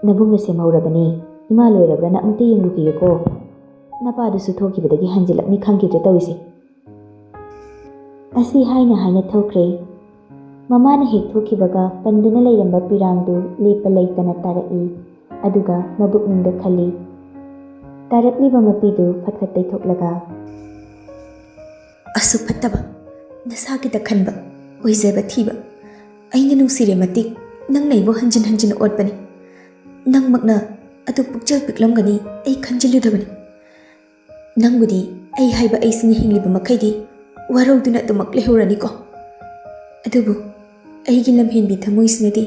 "ꯅꯕꯨꯡꯅ ꯁꯦꯝꯍꯧꯔꯕꯅꯤ, ꯏꯃꯥ ꯂꯣꯏꯔꯕ꯭ꯔꯥꯅ ꯑꯃꯨꯛꯇ ꯌꯦꯡꯂꯨꯈꯤꯒꯦꯀꯣ꯫ ꯅꯄꯥꯗꯨꯁꯨ ꯊꯣꯛꯈꯤꯕꯗꯒꯤ ꯍꯟꯖꯤꯜꯂꯛꯅꯤ ꯈꯪꯈꯤꯗ꯭ꯔꯦ ꯇꯧꯔꯤꯁꯦ"꯫ ꯑꯁꯤ ꯍꯥꯏꯅ ꯍꯥꯏꯅ ꯊꯣꯛꯈ꯭ꯔꯦ꯫ ꯃꯃꯥꯅ ꯍꯦꯛ ꯊꯣꯛꯈꯤꯕꯒ ꯄꯟꯗꯨꯅ ꯂꯩꯔꯝꯕ ꯄꯤꯔꯥꯡꯗꯨ ꯂꯦꯞꯄ ꯂꯩꯇꯅ ꯇꯥꯔꯛꯏ꯫ ꯑꯗꯨꯒ ꯃꯕꯨꯛꯅꯤꯡꯗ ꯈꯜꯂꯤ, ꯇꯥꯔꯛꯂꯤꯕ ꯃꯄꯤꯗꯨ ꯐꯠ ꯐꯠ ꯇꯩꯊꯣꯛꯂꯒ, "ꯑꯁꯨꯛ ꯐꯠꯇꯕ, ꯅꯁꯥꯒꯤꯗ ꯈꯟꯕ, ꯑꯣꯏꯖꯕ ꯊꯤꯕ, ꯑꯩꯅ ꯅꯨꯡꯁꯤꯔꯦ ꯃꯇꯤꯛ, ꯅꯪꯅ ꯑꯩꯕꯨ ꯍꯟꯖꯤꯟ ꯍꯟꯖꯤꯟ ꯑꯣꯠꯄꯅꯤ꯫ ꯅꯪꯃꯛꯅ ꯑꯗꯨ ꯄꯨꯛꯆꯦꯜ ꯄꯤꯛꯂꯝꯒꯅꯤ ꯑꯩ ꯈꯟꯖꯤꯜꯂꯨꯗꯕꯅꯤ꯫ ꯅꯪꯕꯨꯗꯤ ꯑꯩ ꯍꯥꯏꯕ ꯑꯩꯁꯤꯅ ꯍꯤꯡꯂꯤꯕ ꯃꯈꯩꯗꯤ ꯋꯥꯔꯧꯗꯨꯅ ꯑꯗꯨꯃꯛ ꯂꯩꯍꯧꯔꯅꯤꯀꯣ꯫ ꯑꯗꯨꯕꯨ ꯑꯩꯒꯤ ꯂꯝꯍꯦꯟꯕꯤ ꯊꯃꯣꯏꯁꯤꯅꯗꯤ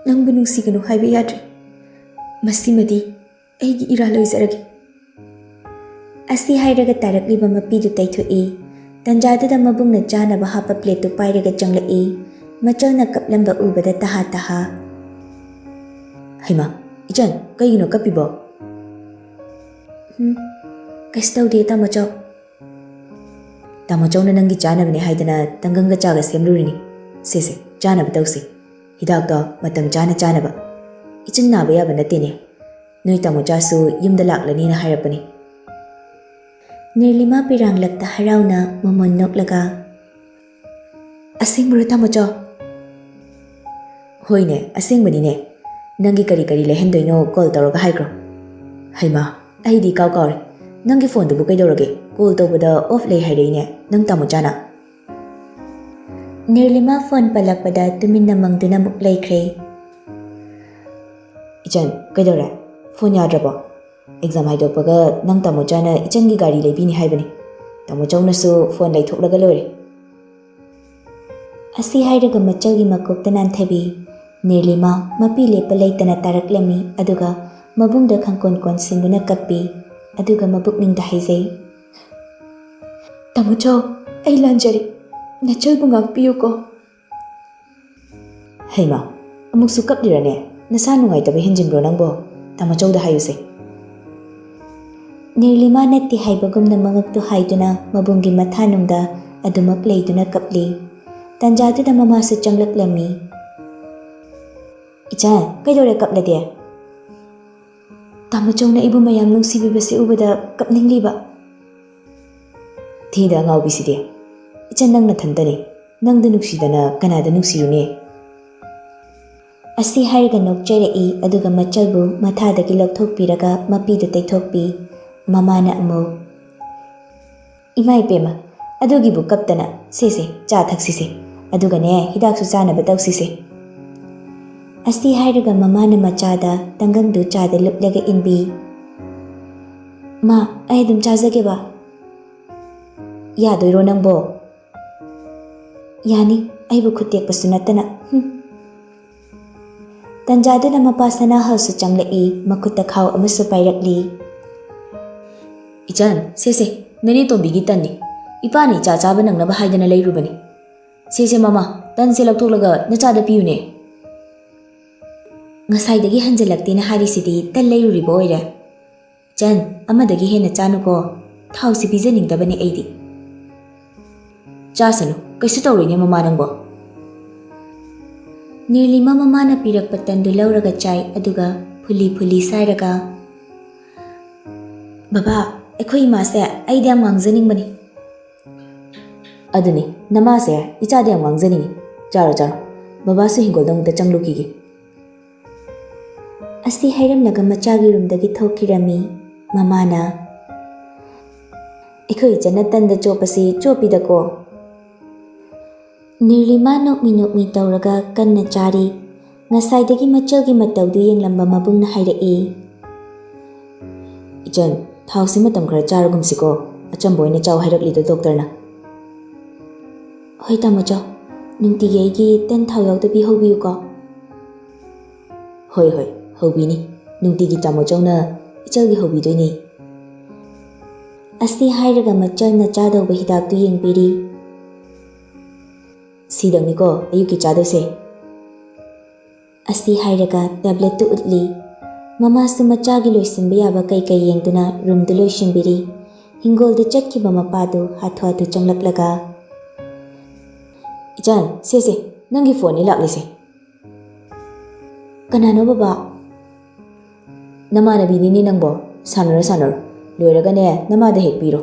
ꯅꯪꯕꯨ ꯅꯨꯡꯁꯤꯒꯅꯨ ꯍꯥꯏꯕ ꯌꯥꯗ꯭ꯔꯦ꯫ ꯃꯁꯤꯃꯗꯤ ꯑꯩꯒꯤ ꯏꯔꯥꯜ ꯑꯣꯏꯖꯔꯒꯦ"꯫ ꯑꯁꯤ ꯍꯥꯏꯔꯒ ꯇꯥꯔꯛꯂꯤꯕ ꯃꯄꯤꯗꯨ ꯇꯩꯊꯣꯛꯏ꯫ ꯇꯟꯖꯥꯗꯨꯗ ꯃꯕꯨꯡꯅ ꯆꯥꯅꯕ ꯍꯥꯞꯄ ꯄ꯭ꯂꯦꯠꯇꯨ ꯄꯥꯏꯔꯒ ꯆꯪꯂꯛꯏ꯫ ꯃꯆꯜꯅ ꯀꯞꯂꯝꯕ ꯎꯕꯗ ꯇꯍꯥ ꯇꯍꯥ, "ꯍꯩꯃꯥ, ꯏꯆꯟ, ꯀꯩꯒꯤꯅꯣ ꯀꯞꯄꯤꯕꯣ?" "ꯎꯝ, ꯀꯩꯁꯨ ꯇꯧꯗꯦ, ꯇꯥꯃꯣ ꯆꯧ"꯫ "ꯇꯥꯃꯣ ꯆꯧꯅ ꯅꯪꯒꯤ ꯆꯥꯅꯕꯅꯦ ꯍꯥꯏꯗꯅ ꯇꯪꯒꯪꯒ ꯆꯥꯒ ꯁꯦꯝꯂꯨꯔꯤꯅꯤ꯫ ꯁꯦ ꯁꯦ, ꯆꯥꯅꯕ ꯇꯧꯁꯤ꯫ ꯍꯤꯗꯥꯛꯇꯣ ꯃꯇꯝ ꯆꯥꯅ ꯆꯥꯅꯕ꯫ ꯏꯆꯟ ꯅꯥꯕ ꯌꯥꯕ ꯅꯠꯇꯦꯅꯦ꯫ ꯅꯣꯏ ꯇꯥꯃꯣ ꯆꯥꯁꯨ ꯌꯨꯝꯗ ꯂꯥꯛꯂꯅꯤꯅ ꯍꯥꯏꯔꯛꯄꯅꯤ"꯫ ꯅꯤꯔꯂꯤꯃꯥ ꯄꯤꯔꯥꯡꯂꯛꯇ ꯍꯔꯥꯎꯅ ꯃꯃꯣꯟ ꯅꯣꯛꯂꯒ, "ꯑꯁꯦꯡꯕꯔꯣ, ꯇꯥꯃꯣ ꯆꯧ?" "ꯍꯣꯏꯅꯦ, ꯑꯁꯦꯡꯕꯅꯤꯅꯦ꯫ ꯅꯪꯒꯤ ꯀꯔꯤ ꯀꯔꯤ ꯂꯩꯍꯟꯗꯣꯏꯅꯣ ꯀꯣꯜ ꯇꯧꯔꯒ ꯍꯥꯏꯈ꯭ꯔꯣ"꯫ "ꯍꯩꯃꯥ, ꯑꯩꯗꯤ ꯏꯀꯥꯎ ꯀꯥꯎꯔꯦ꯫ ꯅꯪꯒꯤ ꯐꯣꯟꯗꯨꯕꯨ ꯀꯩꯗꯧꯔꯒꯦ? ꯀꯣꯜ ꯇꯧꯕꯗ ꯑꯣꯐ ꯂꯩ ꯍꯥꯏꯔꯛꯏꯅꯦ, ꯅꯪ ꯇꯥꯃꯣ ꯆꯥꯅ"꯫ ꯅꯤꯔꯂꯤꯃꯥ ꯐꯣꯟ ꯄꯜꯂꯛꯄꯗ ꯇꯨꯃꯤꯟꯅ ꯃꯪꯗꯨꯅ ꯑꯃꯨꯛ ꯂꯩꯈ꯭ꯔꯦ꯫ "ꯏꯆꯟ, ꯀꯩꯗꯧꯔꯦ? ꯐꯣꯟ ꯌꯥꯗ꯭ꯔꯕꯣ? ꯑꯦꯛꯖꯥꯝ ꯍꯥꯏꯗꯣꯛꯄꯒ ꯅꯪ ꯇꯥꯃꯣ ꯆꯥꯅ ꯏꯆꯟꯒꯤ ꯒꯥꯔꯤ ꯂꯩꯕꯤꯅꯤ ꯍꯥꯏꯕꯅꯤ꯫ ꯇꯥꯃꯣ ꯆꯧꯅꯁꯨ ꯐꯣꯟ ꯂꯩꯊꯣꯛꯂꯒ ꯂꯣꯏꯔꯦ"꯫ ꯑꯁꯤ ꯍꯥꯏꯔꯒ ꯃꯆꯜꯒꯤ ꯃꯀꯣꯛꯇ ꯅꯥꯟꯊꯕꯤ꯫ ꯅꯤꯔꯂꯤꯃꯥ ꯃꯄꯤ ꯂꯦꯞꯄ ꯂꯩꯇꯅ ꯇꯥꯔꯛꯂꯝꯃꯤ, ꯑꯗꯨꯒ ꯃꯕꯨꯡꯗ ꯈꯪꯀꯣꯟ ꯀꯣꯟꯁꯤꯟꯗꯨꯅ ꯀꯞꯄꯤ꯫ ꯑꯗꯨꯒ ꯃꯕꯨꯛꯅꯤꯡꯗ ꯍꯥꯏꯖꯩ, "ꯇꯥꯃꯣ ꯆꯧ, ꯑꯩ ꯂꯥꯟꯖꯔꯦ꯫ ꯅꯆꯜꯕꯨ ꯉꯥꯛꯄꯤꯌꯨꯀꯣ"꯫ "ꯍꯩꯃꯥ, ꯑꯃꯨꯛꯁꯨ ꯀꯞꯂꯤꯔꯅꯦ? ꯅꯁꯥ ꯅꯨꯡꯉꯥꯏꯇꯕ ꯍꯦꯟꯖꯤꯟꯕ꯭ꯔꯣ ꯅꯪꯕꯣ? ꯇꯥꯃꯣ ꯆꯧꯗ ꯍꯥꯏꯌꯨꯁꯦ"꯫ ꯅꯤꯔꯂꯤꯃꯥ ꯅꯠꯇꯦ ꯍꯥꯏꯕꯒꯨꯝꯅ ꯃꯉꯛꯇꯨ ꯍꯥꯏꯗꯨꯅ ꯃꯕꯨꯡꯒꯤ ꯃꯊꯥꯅꯨꯡꯗ ꯑꯗꯨꯃꯛ ꯂꯩꯗꯨꯅ ꯀꯞꯂꯤ꯫ ꯇꯥꯟꯖꯥꯗꯨꯗ ꯃꯃꯥꯁꯨ ꯆꯪꯂꯛꯂꯝꯃꯤ꯫ "ꯏꯆꯥ, ꯀꯩꯗꯧꯔꯦ ꯀꯞꯂꯗꯤ? ꯇꯥꯃꯣꯆꯧꯅ ꯑꯩꯕꯨ ꯃꯌꯥꯝ ꯅꯨꯡꯁꯤꯕꯤꯕꯁꯦ ꯎꯕꯗ ꯀꯞꯅꯤꯡꯂꯤꯕ꯫ ꯊꯤꯗ ꯑꯉꯥꯎꯕꯤꯁꯤꯗꯤ꯫ ꯏꯆꯟ, ꯅꯪ ꯅꯊꯟꯇꯅꯤ꯫ ꯅꯪꯗ ꯅꯨꯡꯁꯤꯗꯅ ꯀꯅꯥꯗ ꯅꯨꯡꯁꯤꯔꯨꯅꯤ? ꯑꯁꯤ ꯍꯥꯏꯔꯒ ꯅꯣꯛꯆꯔꯛꯏ, ꯑꯗꯨꯒ ꯃꯆꯜꯕꯨ ꯃꯊꯥꯗꯒꯤ ꯂꯧꯊꯣꯛꯄꯤꯔꯒ ꯃꯄꯤꯗꯨ ꯇꯩꯊꯣꯛꯄꯤ꯫ ꯃꯃꯥꯅ ꯑꯃꯨꯛ, "ꯏꯃꯥ ꯏꯄꯦꯝꯃ, ꯑꯗꯨꯒꯤꯕꯨ ꯀꯞꯇꯅ, ꯁꯦ ꯁꯦ, ꯆꯥ ꯊꯛꯁꯤꯁꯦ, ꯑꯗꯨꯒꯅꯦ, ꯍꯤꯗꯥꯛꯁꯨ ꯆꯥꯅꯕ ꯇꯧꯁꯤꯁꯦ"꯫ ꯑꯁꯤ ꯍꯥꯏꯔꯒ ꯃꯃꯥꯅ ꯃꯆꯥꯗ ꯇꯪꯒꯪꯗꯨ ꯆꯥꯗ ꯂꯨꯞꯂꯒ ꯏꯟꯕꯤ꯫ "ꯃꯥ, ꯑꯩ ꯑꯗꯨꯝ ꯆꯥꯖꯒꯦꯕ"꯫ "ꯌꯥꯗꯣꯏꯔꯣ ꯅꯪꯕꯣ?" "ꯌꯥꯅꯤ, ꯑꯩꯕꯨ ꯈꯨꯠ ꯇꯦꯛꯄꯁꯨ ꯅꯠꯇꯅ꯫ ꯍꯨꯝ"꯫ ꯇꯟꯖꯥꯗꯨꯅ ꯃꯄꯥ ꯁꯅꯥꯍꯜꯁꯨ ꯆꯪꯂꯛꯏ, ꯃꯈꯨꯠꯇ ꯈꯥꯎ ꯑꯃꯁꯨ ꯄꯥꯏꯔꯛꯂꯤ꯫ "ꯏꯆꯟ, ꯁꯦ ꯁꯦ, ꯅꯅꯦ ꯇꯣꯝꯕꯤꯒꯤ ꯇꯟꯅꯤ꯫ ꯏꯄꯥꯅ ꯏꯆꯥ ꯆꯥꯕ ꯅꯪꯅꯕ ꯍꯥꯏꯗꯅ ꯂꯩꯔꯨꯕꯅꯤ꯫ ꯁꯦ ꯁꯦ ꯃꯃꯥ, ꯇꯟꯁꯦ ꯂꯧꯊꯣꯛꯂꯒ ꯅꯆꯥꯗ ꯄꯤꯌꯨꯅꯦ"꯫ "ꯉꯁꯥꯏꯗꯒꯤ ꯍꯟꯖꯤꯜꯂꯛꯇꯦꯅ ꯍꯥꯏꯔꯤꯁꯤꯗꯤ ꯇꯟ ꯂꯩꯔꯨꯔꯤꯕ ꯑꯣꯏꯔꯦ"꯫ "ꯏꯆꯟ, ꯑꯃꯗꯒꯤ ꯍꯦꯟꯅ ꯆꯥꯅꯨꯀꯣ꯫ ꯊꯥꯎꯁꯤ ꯄꯤꯖꯅꯤꯡꯗꯕꯅꯦ ꯑꯩꯗꯤ"꯫ "ꯆꯥꯁꯅꯨ, ꯀꯩꯁꯨ ꯇꯧꯔꯣꯏꯅꯦ ꯃꯃꯥ ꯅꯪꯕꯣ"꯫ ꯅꯤꯔꯂꯤꯃꯥ ꯃꯃꯥꯅ ꯄꯤꯔꯛꯄ ꯇꯟꯗꯨ ꯂꯧꯔꯒ ꯆꯥꯏ, ꯑꯗꯨꯒ ꯐꯨꯂꯤ ꯐꯨꯂꯤ ꯁꯥꯏꯔꯒ, "ꯕꯕꯥ, ꯑꯩꯈꯣꯏ ꯏꯃꯥꯁꯦ ꯑꯩꯗꯤ ꯌꯥꯝ ꯉꯥꯡꯖꯅꯤꯡꯕꯅꯤ"꯫ "ꯑꯗꯨꯅꯤ, ꯅꯃꯥꯁꯦ ꯏꯆꯥꯗ ꯌꯥꯝ ꯉꯥꯡꯖꯅꯤꯡꯉꯤ꯫ ꯆꯥꯔꯣ, ꯆꯥꯔꯣ꯫ ꯕꯕꯥꯁꯨ ꯍꯤꯡꯒꯣꯜꯗ ꯑꯃꯨꯛꯇ ꯆꯪꯂꯨꯈꯤꯒꯦ"꯫ ꯑꯁꯤ ꯍꯥꯏꯔꯝꯂꯒ ꯃꯆꯥꯒꯤ ꯔꯨꯝꯗꯒꯤ ꯊꯣꯛꯈꯤꯔꯝꯃꯤ꯫ ꯃꯃꯥꯅ, "ꯑꯩꯈꯣꯏ ꯏꯆꯟꯅ ꯇꯟꯗ ꯆꯣꯞꯄꯁꯤ ꯆꯣꯞꯄꯤꯗꯀꯣ"꯫ ꯅꯤꯔꯂꯤꯃꯥ ꯅꯣꯛꯃꯤ ꯅꯣꯛꯃꯤ ꯇꯧꯔꯒ ꯀꯟꯅ ꯆꯥꯔꯤ꯫ ꯉꯁꯥꯏꯗꯒꯤ ꯃꯆꯜꯒꯤ ꯃꯇꯧꯗꯨ ꯌꯦꯡꯂꯝꯕ ꯃꯕꯨꯡꯅ ꯍꯥꯏꯔꯛꯏ, "ꯏꯆꯟ, ꯊꯥꯎꯁꯤ ꯃꯇꯝ ꯈꯔ ꯆꯥꯔꯒꯨꯝꯁꯤꯀꯣ꯫ ꯑꯆꯝꯕ ꯑꯣꯏꯅ ꯆꯥꯎ ꯍꯥꯏꯔꯛꯂꯤꯗꯣ ꯗꯣꯛꯇꯔꯅ"꯫ "ꯍꯣꯏ ꯇꯥꯃꯣꯆꯧ, ꯅꯨꯡꯇꯤꯒꯤ ꯑꯩꯒꯤ ꯇꯟ ꯊꯥꯎ ꯌꯥꯎꯗꯕꯤ ꯍꯧꯕꯤꯌꯨꯀꯣ"꯫ "ꯍꯣꯏ, ꯍꯣꯏ, ꯍꯧꯕꯤꯅꯤ꯫ ꯅꯨꯡꯇꯤꯒꯤ ꯇꯥꯃꯣꯆꯧꯅ ꯏꯆꯜꯒꯤ ꯍꯧꯕꯤꯗꯣꯏꯅꯤ"꯫ ꯑꯁꯤ ꯍꯥꯏꯔꯒ ꯃꯆꯜꯅ ꯆꯥꯗꯧꯕ ꯍꯤꯗꯥꯛꯇꯨ ꯌꯦꯡꯕꯤꯔꯤ꯫ "ꯁꯤꯗꯪꯅꯤꯀꯣ ꯑꯌꯨꯛꯀꯤ ꯆꯥꯗꯣꯏꯁꯦ"꯫ ꯑꯁꯤ ꯍꯥꯏꯔꯒ ꯇꯦꯕ꯭ꯂꯦꯠꯇꯨ ꯎꯠꯂꯤ꯫ ꯃꯃꯥꯁꯨ ꯃꯆꯥꯒꯤ ꯂꯣꯏꯁꯤꯟꯕ ꯌꯥꯕ ꯀꯩ ꯀꯩ ꯌꯦꯡꯗꯨꯅ ꯔꯨꯝꯗꯨ ꯂꯣꯏꯁꯤꯟꯕꯤꯔꯤ꯫ ꯍꯤꯡꯒꯣꯜꯗ ꯆꯠꯈꯤꯕ ꯃꯄꯥꯗꯨ ꯍꯥꯊꯨ ꯍꯥꯊꯨ ꯆꯪꯂꯛꯂꯒ, "ꯏꯆꯟ, ꯁꯦ ꯁꯦ, ꯅꯪꯒꯤ ꯐꯣꯟꯅꯤ ꯂꯥꯛꯂꯤꯁꯦ"꯫ "ꯀꯅꯥꯅꯣ ꯕꯕꯥ?" "ꯅꯃꯥꯟꯅꯕꯤꯅꯤꯅꯦ ꯅꯪꯕꯣ, ꯁꯥꯟꯅꯔꯣ ꯁꯥꯟꯅꯔꯣ, ꯂꯣꯏꯔꯒꯅꯦ ꯅꯃꯥꯗ ꯍꯦꯛ ꯄꯤꯔꯣ꯫"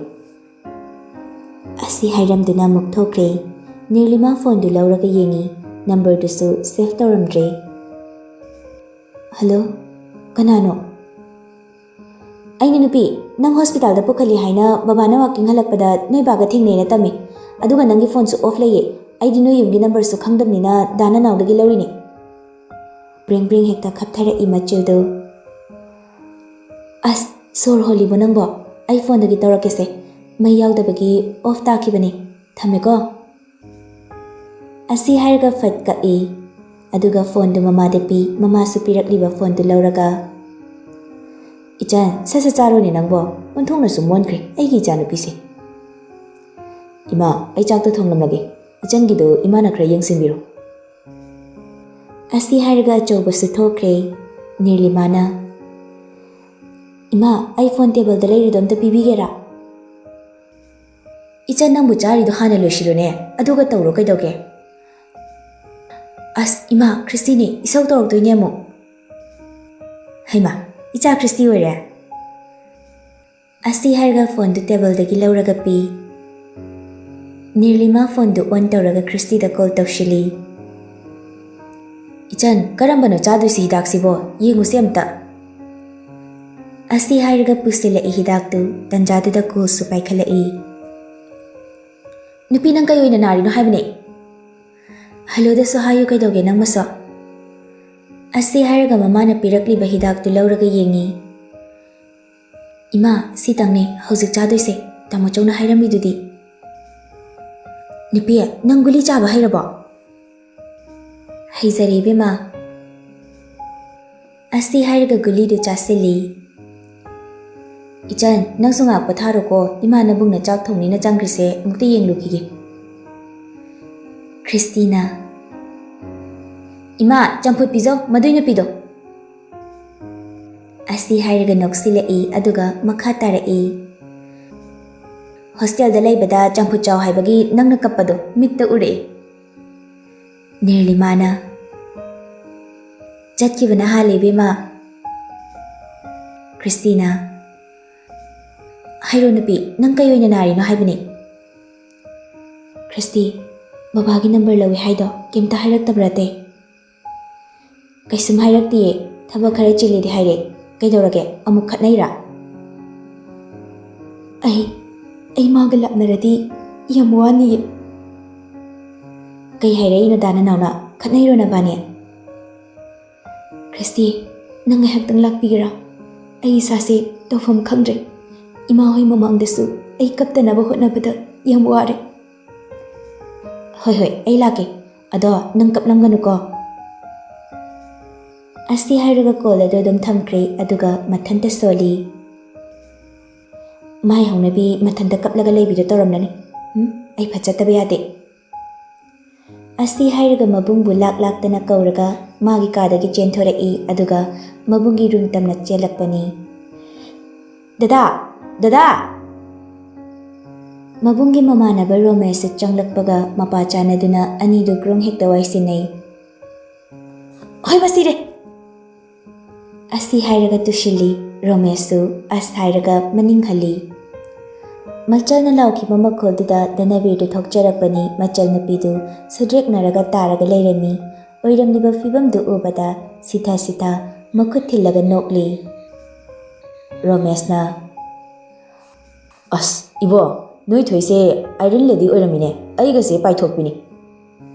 ꯑꯁꯤ ꯍꯥꯏꯔꯝꯗꯨꯅ ꯑꯃꯨꯛ ꯊꯣꯛꯈ꯭ꯔꯦ꯫ ꯅꯤꯔꯂꯤꯃꯥ ꯐꯣꯟꯗꯨ ꯂꯧꯔꯒ ꯌꯦꯡꯉꯤ꯫ ꯅꯝꯕꯔꯗꯨꯁꯨ ꯁꯦꯚ ꯇꯧꯔꯝꯗ꯭ꯔꯦ꯫ "ꯍꯜꯂꯣ, ꯀꯅꯥꯅꯣ?" "ꯑꯩꯅ ꯅꯨꯄꯤ, ꯅꯪ ꯍꯣꯁꯄꯤꯇꯥꯜꯗ ꯄꯨꯈꯠꯂꯤ ꯍꯥꯏꯅ ꯕꯕꯥꯅ ꯋꯥꯛꯀꯤꯡ ꯍꯜꯂꯛꯄꯗ ꯅꯣꯏ ꯕꯥꯒ ꯊꯦꯡꯅꯩꯅ ꯇꯝꯃꯤ꯫ ꯑꯗꯨꯒ ꯅꯪꯒꯤ ꯐꯣꯟꯁꯨ ꯑꯣꯐ ꯂꯩꯌꯦ꯫ ꯑꯩꯗꯤ ꯅꯣꯏ ꯌꯨꯝꯒꯤ ꯅꯝꯕꯔꯁꯨ ꯈꯪꯗꯕꯅꯤꯅ ꯗꯥ ꯅꯅꯥꯎꯗꯒꯤ ꯂꯧꯔꯤꯅꯤ꯫" ꯕ꯭ꯔꯦꯡ ꯕ꯭ꯔꯦꯡ ꯍꯦꯛꯇ ꯈꯞꯊꯔꯛꯏ ꯃꯆꯤꯜꯗꯨ꯫ "ꯑꯁ, ꯁꯣꯔ ꯍꯣꯜꯂꯤꯕꯣ ꯅꯪꯕꯣ? ꯑꯩ ꯐꯣꯟꯗꯒꯤ ꯇꯧꯔꯛꯀꯦꯁꯦ꯫ ꯃꯩ ꯌꯥꯎꯗꯕꯒꯤ ꯑꯣꯐ ꯇꯥꯈꯤꯕꯅꯤ꯫ ꯊꯝꯃꯦꯀꯣ꯫" ꯑꯁꯤ ꯍꯥꯏꯔꯒ ꯐꯠ ꯀꯛꯏ꯫ ꯑꯗꯨꯒ ꯐꯣꯟꯗꯨ ꯃꯃꯥꯗ ꯄꯤ꯫ ꯃꯃꯥꯁꯨ ꯄꯤꯔꯛꯂꯤꯕ ꯐꯣꯟꯗꯨ ꯂꯧꯔꯒ, "ꯏꯆꯟ, ꯁꯠ ꯁꯠ ꯆꯥꯔꯣꯅꯦ ꯅꯪꯕꯣ꯫ ꯑꯣꯟꯊꯣꯛꯅꯁꯨ ꯃꯣꯟꯈ꯭ꯔꯦ ꯑꯩꯒꯤ ꯏꯆꯥꯅꯨꯄꯤꯁꯦ꯫ ꯏꯃꯥ, ꯑꯩ ꯆꯥꯛꯇꯣ ꯊꯣꯡꯂꯝꯂꯒꯦ꯫ ꯏꯆꯟꯒꯤꯗꯣ ꯏꯃꯥꯅ ꯈꯔ ꯌꯦꯡꯁꯤꯟꯕꯤꯔꯣ꯫" ꯑꯁꯤ ꯍꯥꯏꯔꯒ ꯑꯆꯧꯕꯁꯨ ꯊꯣꯛꯈ꯭ꯔꯦ꯫ ꯅꯤꯔꯂꯤꯃꯥꯅ, "ꯏꯃꯥ, ꯑꯩ ꯐꯣꯟ ꯇꯦꯕꯜꯗ ꯂꯩꯔꯤꯗꯣ ꯑꯝꯇ ꯄꯤꯕꯤꯒꯦꯔꯥ?" "ꯏꯆꯟ, ꯅꯪꯕꯨ ꯆꯥꯔꯤꯗꯣ ꯍꯥꯟꯅ ꯂꯣꯏꯁꯤꯜꯂꯨꯅꯦ, ꯑꯗꯨꯒ ꯇꯧꯔꯣ ꯀꯩꯗꯧꯒꯦ?" "ꯑꯁ, ꯏꯃꯥ, ꯈ꯭ꯔꯤꯁꯇꯤꯅꯦ, ꯏꯁꯧ ꯇꯧꯔꯛꯇꯣꯏꯅꯦ ꯑꯃꯨꯛ꯫" "ꯍꯩꯃꯥ, ꯏꯆꯥ ꯈ꯭ꯔꯤꯁꯇꯤ ꯑꯣꯏꯔꯦ?" ꯑꯁꯤ ꯍꯥꯏꯔꯒ ꯐꯣꯟꯗꯨ ꯇꯦꯕꯜꯗꯒꯤ ꯂꯧꯔꯒ ꯄꯤ꯫ ꯅꯤꯔꯂꯤꯃꯥ ꯐꯣꯟꯗꯨ ꯑꯣꯟ ꯇꯧꯔꯒ ꯈ꯭ꯔꯤꯁꯇꯤꯗ ꯀꯣꯜ ꯇꯧꯁꯤꯜꯂꯤ꯫ "ꯏꯆꯟ, ꯀꯔꯝꯕꯅꯣ ꯆꯥꯗꯣꯏꯁꯤ ꯍꯤꯗꯥꯛꯁꯤꯕꯣ? ꯌꯦꯡꯉꯨꯁꯦ ꯑꯝꯇ꯫" ꯑꯁꯤ ꯍꯥꯏꯔꯒ ꯄꯨꯁꯤꯜꯂꯛꯏ ꯍꯤꯗꯥꯛꯇꯨ꯫ ꯇꯟꯖꯥꯗꯨꯗ ꯀꯣꯜꯁꯨ ꯄꯥꯏꯈꯠꯂꯛꯏ꯫ "ꯅꯨꯄꯤ, ꯅꯪ ꯀꯩ ꯑꯣꯏꯅ ꯅꯥꯔꯤꯅꯣ ꯍꯥꯏꯕꯅꯦ?" "ꯍꯜꯂꯣꯗꯁꯨ ꯍꯥꯏꯌꯨ ꯀꯩꯗꯧꯒꯦ ꯅꯪꯃꯁꯨ?" ꯑꯁꯤ ꯍꯥꯏꯔꯒ ꯃꯃꯥꯅ ꯄꯤꯔꯛꯂꯤꯕ ꯍꯤꯗꯥꯛꯇꯨ ꯂꯧꯔꯒ ꯌꯦꯡꯉꯤ꯫ "ꯏꯃꯥ, ꯁꯤꯇꯪꯅꯦ ꯍꯧꯖꯤꯛ ꯆꯥꯗꯣꯏꯁꯦ, ꯇꯥꯃꯣꯆꯧꯅ ꯍꯥꯏꯔꯝꯃꯤꯗꯨꯗꯤ꯫" "ꯅꯨꯄꯤ, ꯅꯪ ꯒꯨꯂꯤ ꯆꯥꯕ ꯍꯩꯔꯕꯣ?" "ꯍꯩꯖꯔꯦ ꯏꯕꯦꯝꯃ꯫" ꯑꯁꯤ ꯍꯥꯏꯔꯒ ꯒꯨꯂꯤꯗꯨ ꯆꯥꯁꯤꯜꯂꯤ꯫ "ꯏꯆꯟ, ꯅꯪꯁꯨ ꯉꯥꯏꯍꯥꯛ ꯄꯣꯊꯥꯔꯣꯀꯣ, ꯏꯃꯥ ꯅꯕꯨꯡꯅ ꯆꯥꯛ ꯊꯣꯡꯅꯤꯅ ꯆꯪꯈ꯭ꯔꯤꯁꯦ ꯑꯃꯨꯛꯇ ꯌꯦꯡꯂꯨꯈꯤꯒꯦ꯫" ꯈ꯭ꯔꯤꯁꯇꯤꯅ, "ꯏꯃꯥ, ꯆꯝꯐꯨꯠ ꯄꯤꯖꯧ ꯃꯗꯨꯏ ꯅꯨꯄꯤꯗꯣ꯫" ꯑꯁꯤ ꯍꯥꯏꯔꯒ ꯅꯣꯛꯁꯤꯜꯂꯛꯏ, ꯑꯗꯨꯒ ꯃꯈꯥ ꯇꯥꯔꯛꯏ꯫ "ꯍꯣꯁꯇꯦꯜꯗ ꯂꯩꯕꯗ ꯆꯝꯐꯨꯠ ꯆꯥꯎ ꯍꯥꯏꯕꯒꯤ ꯅꯪꯅ ꯀꯞꯄꯗꯣ ꯃꯤꯠꯇ ꯎꯔꯛꯏ꯫" ꯅꯤꯔꯂꯤꯃꯥꯅ, "ꯆꯠꯈꯤꯕꯅ ꯍꯥꯜꯂꯦ ꯏꯕꯦꯝꯃ꯫" ꯈ꯭ꯔꯤꯁꯇꯤꯅ, "ꯍꯥꯏꯔꯣ ꯅꯨꯄꯤ, ꯅꯪ ꯀꯩ ꯑꯣꯏꯅ ꯅꯥꯔꯤꯅꯣ ꯍꯥꯏꯕꯅꯤ?" ꯈ꯭ꯔꯤꯁꯇꯤ, "ꯕꯕꯥꯒꯤ ꯅꯝꯕꯔ ꯂꯧꯏ ꯍꯥꯏꯗꯣ ꯀꯩꯝꯇ ꯍꯥꯏꯔꯛꯇꯕ꯭ꯔꯥ ꯑꯇꯩ?" "ꯀꯩꯁꯨꯝ ꯍꯥꯏꯔꯛꯇꯤꯌꯦ, ꯊꯕꯛ ꯈꯔ ꯆꯤꯜꯂꯤꯗꯤ ꯍꯥꯏꯔꯦ꯫ ꯀꯩꯗꯧꯔꯒꯦ, ꯑꯃꯨꯛ ꯈꯠꯅꯩꯔꯥ?" "ꯑꯩ, ꯑꯩ ꯃꯥꯒ ꯂꯥꯞꯅꯔꯗꯤ ꯌꯥꯝ ꯋꯥꯅꯤꯌꯦ꯫" "ꯀꯩ ꯍꯥꯏꯔꯛꯏꯅꯣ ꯗꯥ ꯅꯅꯥꯎꯅ? ꯈꯠꯅꯩꯔꯣ ꯅꯕꯥꯅꯤ?" "ꯈ꯭ꯔꯤꯁꯇꯤ, ꯅꯪ ꯉꯥꯏꯍꯥꯛꯇꯪ ꯂꯥꯛꯄꯤꯒꯦꯔꯥ? ꯑꯩ ꯏꯁꯥꯁꯦ ꯇꯧꯐꯝ ꯈꯪꯗ꯭ꯔꯦ꯫ ꯏꯃꯥ ꯍꯣꯏ ꯃꯃꯥꯡꯗꯁꯨ ꯑꯩ ꯀꯞꯇꯅꯕ ꯍꯣꯠꯅꯕꯗ ꯌꯥꯝ ꯋꯥꯔꯦ꯫" "ꯍꯣꯏ, ꯍꯣꯏ, ꯑꯩ ꯂꯥꯛꯀꯦ꯫ ꯑꯗꯣ ꯅꯪ ꯀꯞꯂꯝꯒꯅꯨꯀꯣ꯫" ꯑꯁꯤ ꯍꯥꯏꯔꯒ ꯀꯣꯜ ꯑꯗꯨ ꯑꯗꯨꯝ ꯊꯝꯈ꯭ꯔꯦ, ꯑꯗꯨꯒ ꯃꯊꯟꯇ ꯁꯣꯜꯂꯤ꯫ ꯃꯥꯏ ꯍꯧꯅꯕꯤ ꯃꯊꯟꯇ ꯀꯞꯂꯒ ꯂꯩꯕꯤꯗꯣ ꯇꯧꯔꯝꯂꯅꯤ꯫ ꯎꯝ, ꯑꯩ ꯐꯠꯆꯠꯇꯕ ꯌꯥꯗꯦ꯫ ꯑꯁꯤ ꯍꯥꯏꯔꯒ ꯃꯕꯨꯡꯕꯨ ꯂꯥꯛ ꯂꯥꯛꯇꯅ ꯀꯧꯔꯒ ꯃꯥꯒꯤ ꯀꯥꯗꯒꯤ ꯆꯦꯟꯊꯣꯔꯛꯏ, ꯑꯗꯨꯒ ꯃꯕꯨꯡꯒꯤ ꯔꯨꯝ ꯇꯝꯅ ꯆꯦꯜꯂꯛꯄꯅꯤ꯫ "ꯗꯗꯥ! ꯗꯗꯥ!" ꯃꯕꯨꯡꯒꯤ ꯃꯃꯥꯟꯅꯕ ꯔꯣꯃꯦꯁꯁꯨ ꯆꯪꯂꯛꯄꯒ ꯃꯄꯥ ꯆꯥꯟꯅꯗꯨꯅ ꯑꯅꯤꯗꯨ ꯒ꯭ꯔꯨꯡ ꯍꯦꯛꯇ ꯋꯥꯏꯁꯤꯟꯅꯩ꯫ "ꯍꯣꯏ, ꯃꯁꯤꯔꯦ!" ꯑꯁꯤ ꯍꯥꯏꯔꯒ ꯇꯨꯁꯤꯜꯂꯤ꯫ ꯔꯣꯃꯦꯁꯁꯨ ꯑꯁ ꯍꯥꯏꯔꯒ ꯃꯅꯤꯡ ꯍꯜꯂꯤ꯫ ꯃꯆꯜꯅ ꯂꯥꯎꯈꯤꯕ ꯃꯈꯣꯜꯗꯨꯗ ꯙꯅꯕꯤꯔꯗꯨ ꯊꯣꯛꯆꯔꯛꯄꯅꯤ꯫ ꯃꯆꯜ ꯅꯨꯄꯤꯗꯨ ꯁꯨꯗ꯭ꯔꯦꯛꯅꯔꯒ ꯇꯥꯔꯒ ꯂꯩꯔꯝꯃꯤ꯫ ꯑꯣꯏꯔꯝꯂꯤꯕ ꯐꯤꯕꯝꯗꯨ ꯎꯕꯗ ꯁꯤꯊ ꯁꯤꯊ ꯃꯈꯨꯠ ꯊꯤꯜꯂꯒ ꯅꯣꯛꯂꯤ꯫ ꯔꯣꯃꯦꯁꯅ, "ꯑꯁ, ꯏꯕꯣ, ꯅꯣꯏ ꯊꯣꯏꯁꯦ ꯑꯥꯏꯔꯟ ꯂꯦꯗꯤ ꯑꯣꯏꯔꯝꯃꯤꯅꯦ, ꯑꯩꯒꯁꯦ ꯄꯥꯏꯊꯣꯛꯄꯤꯅꯤ꯫"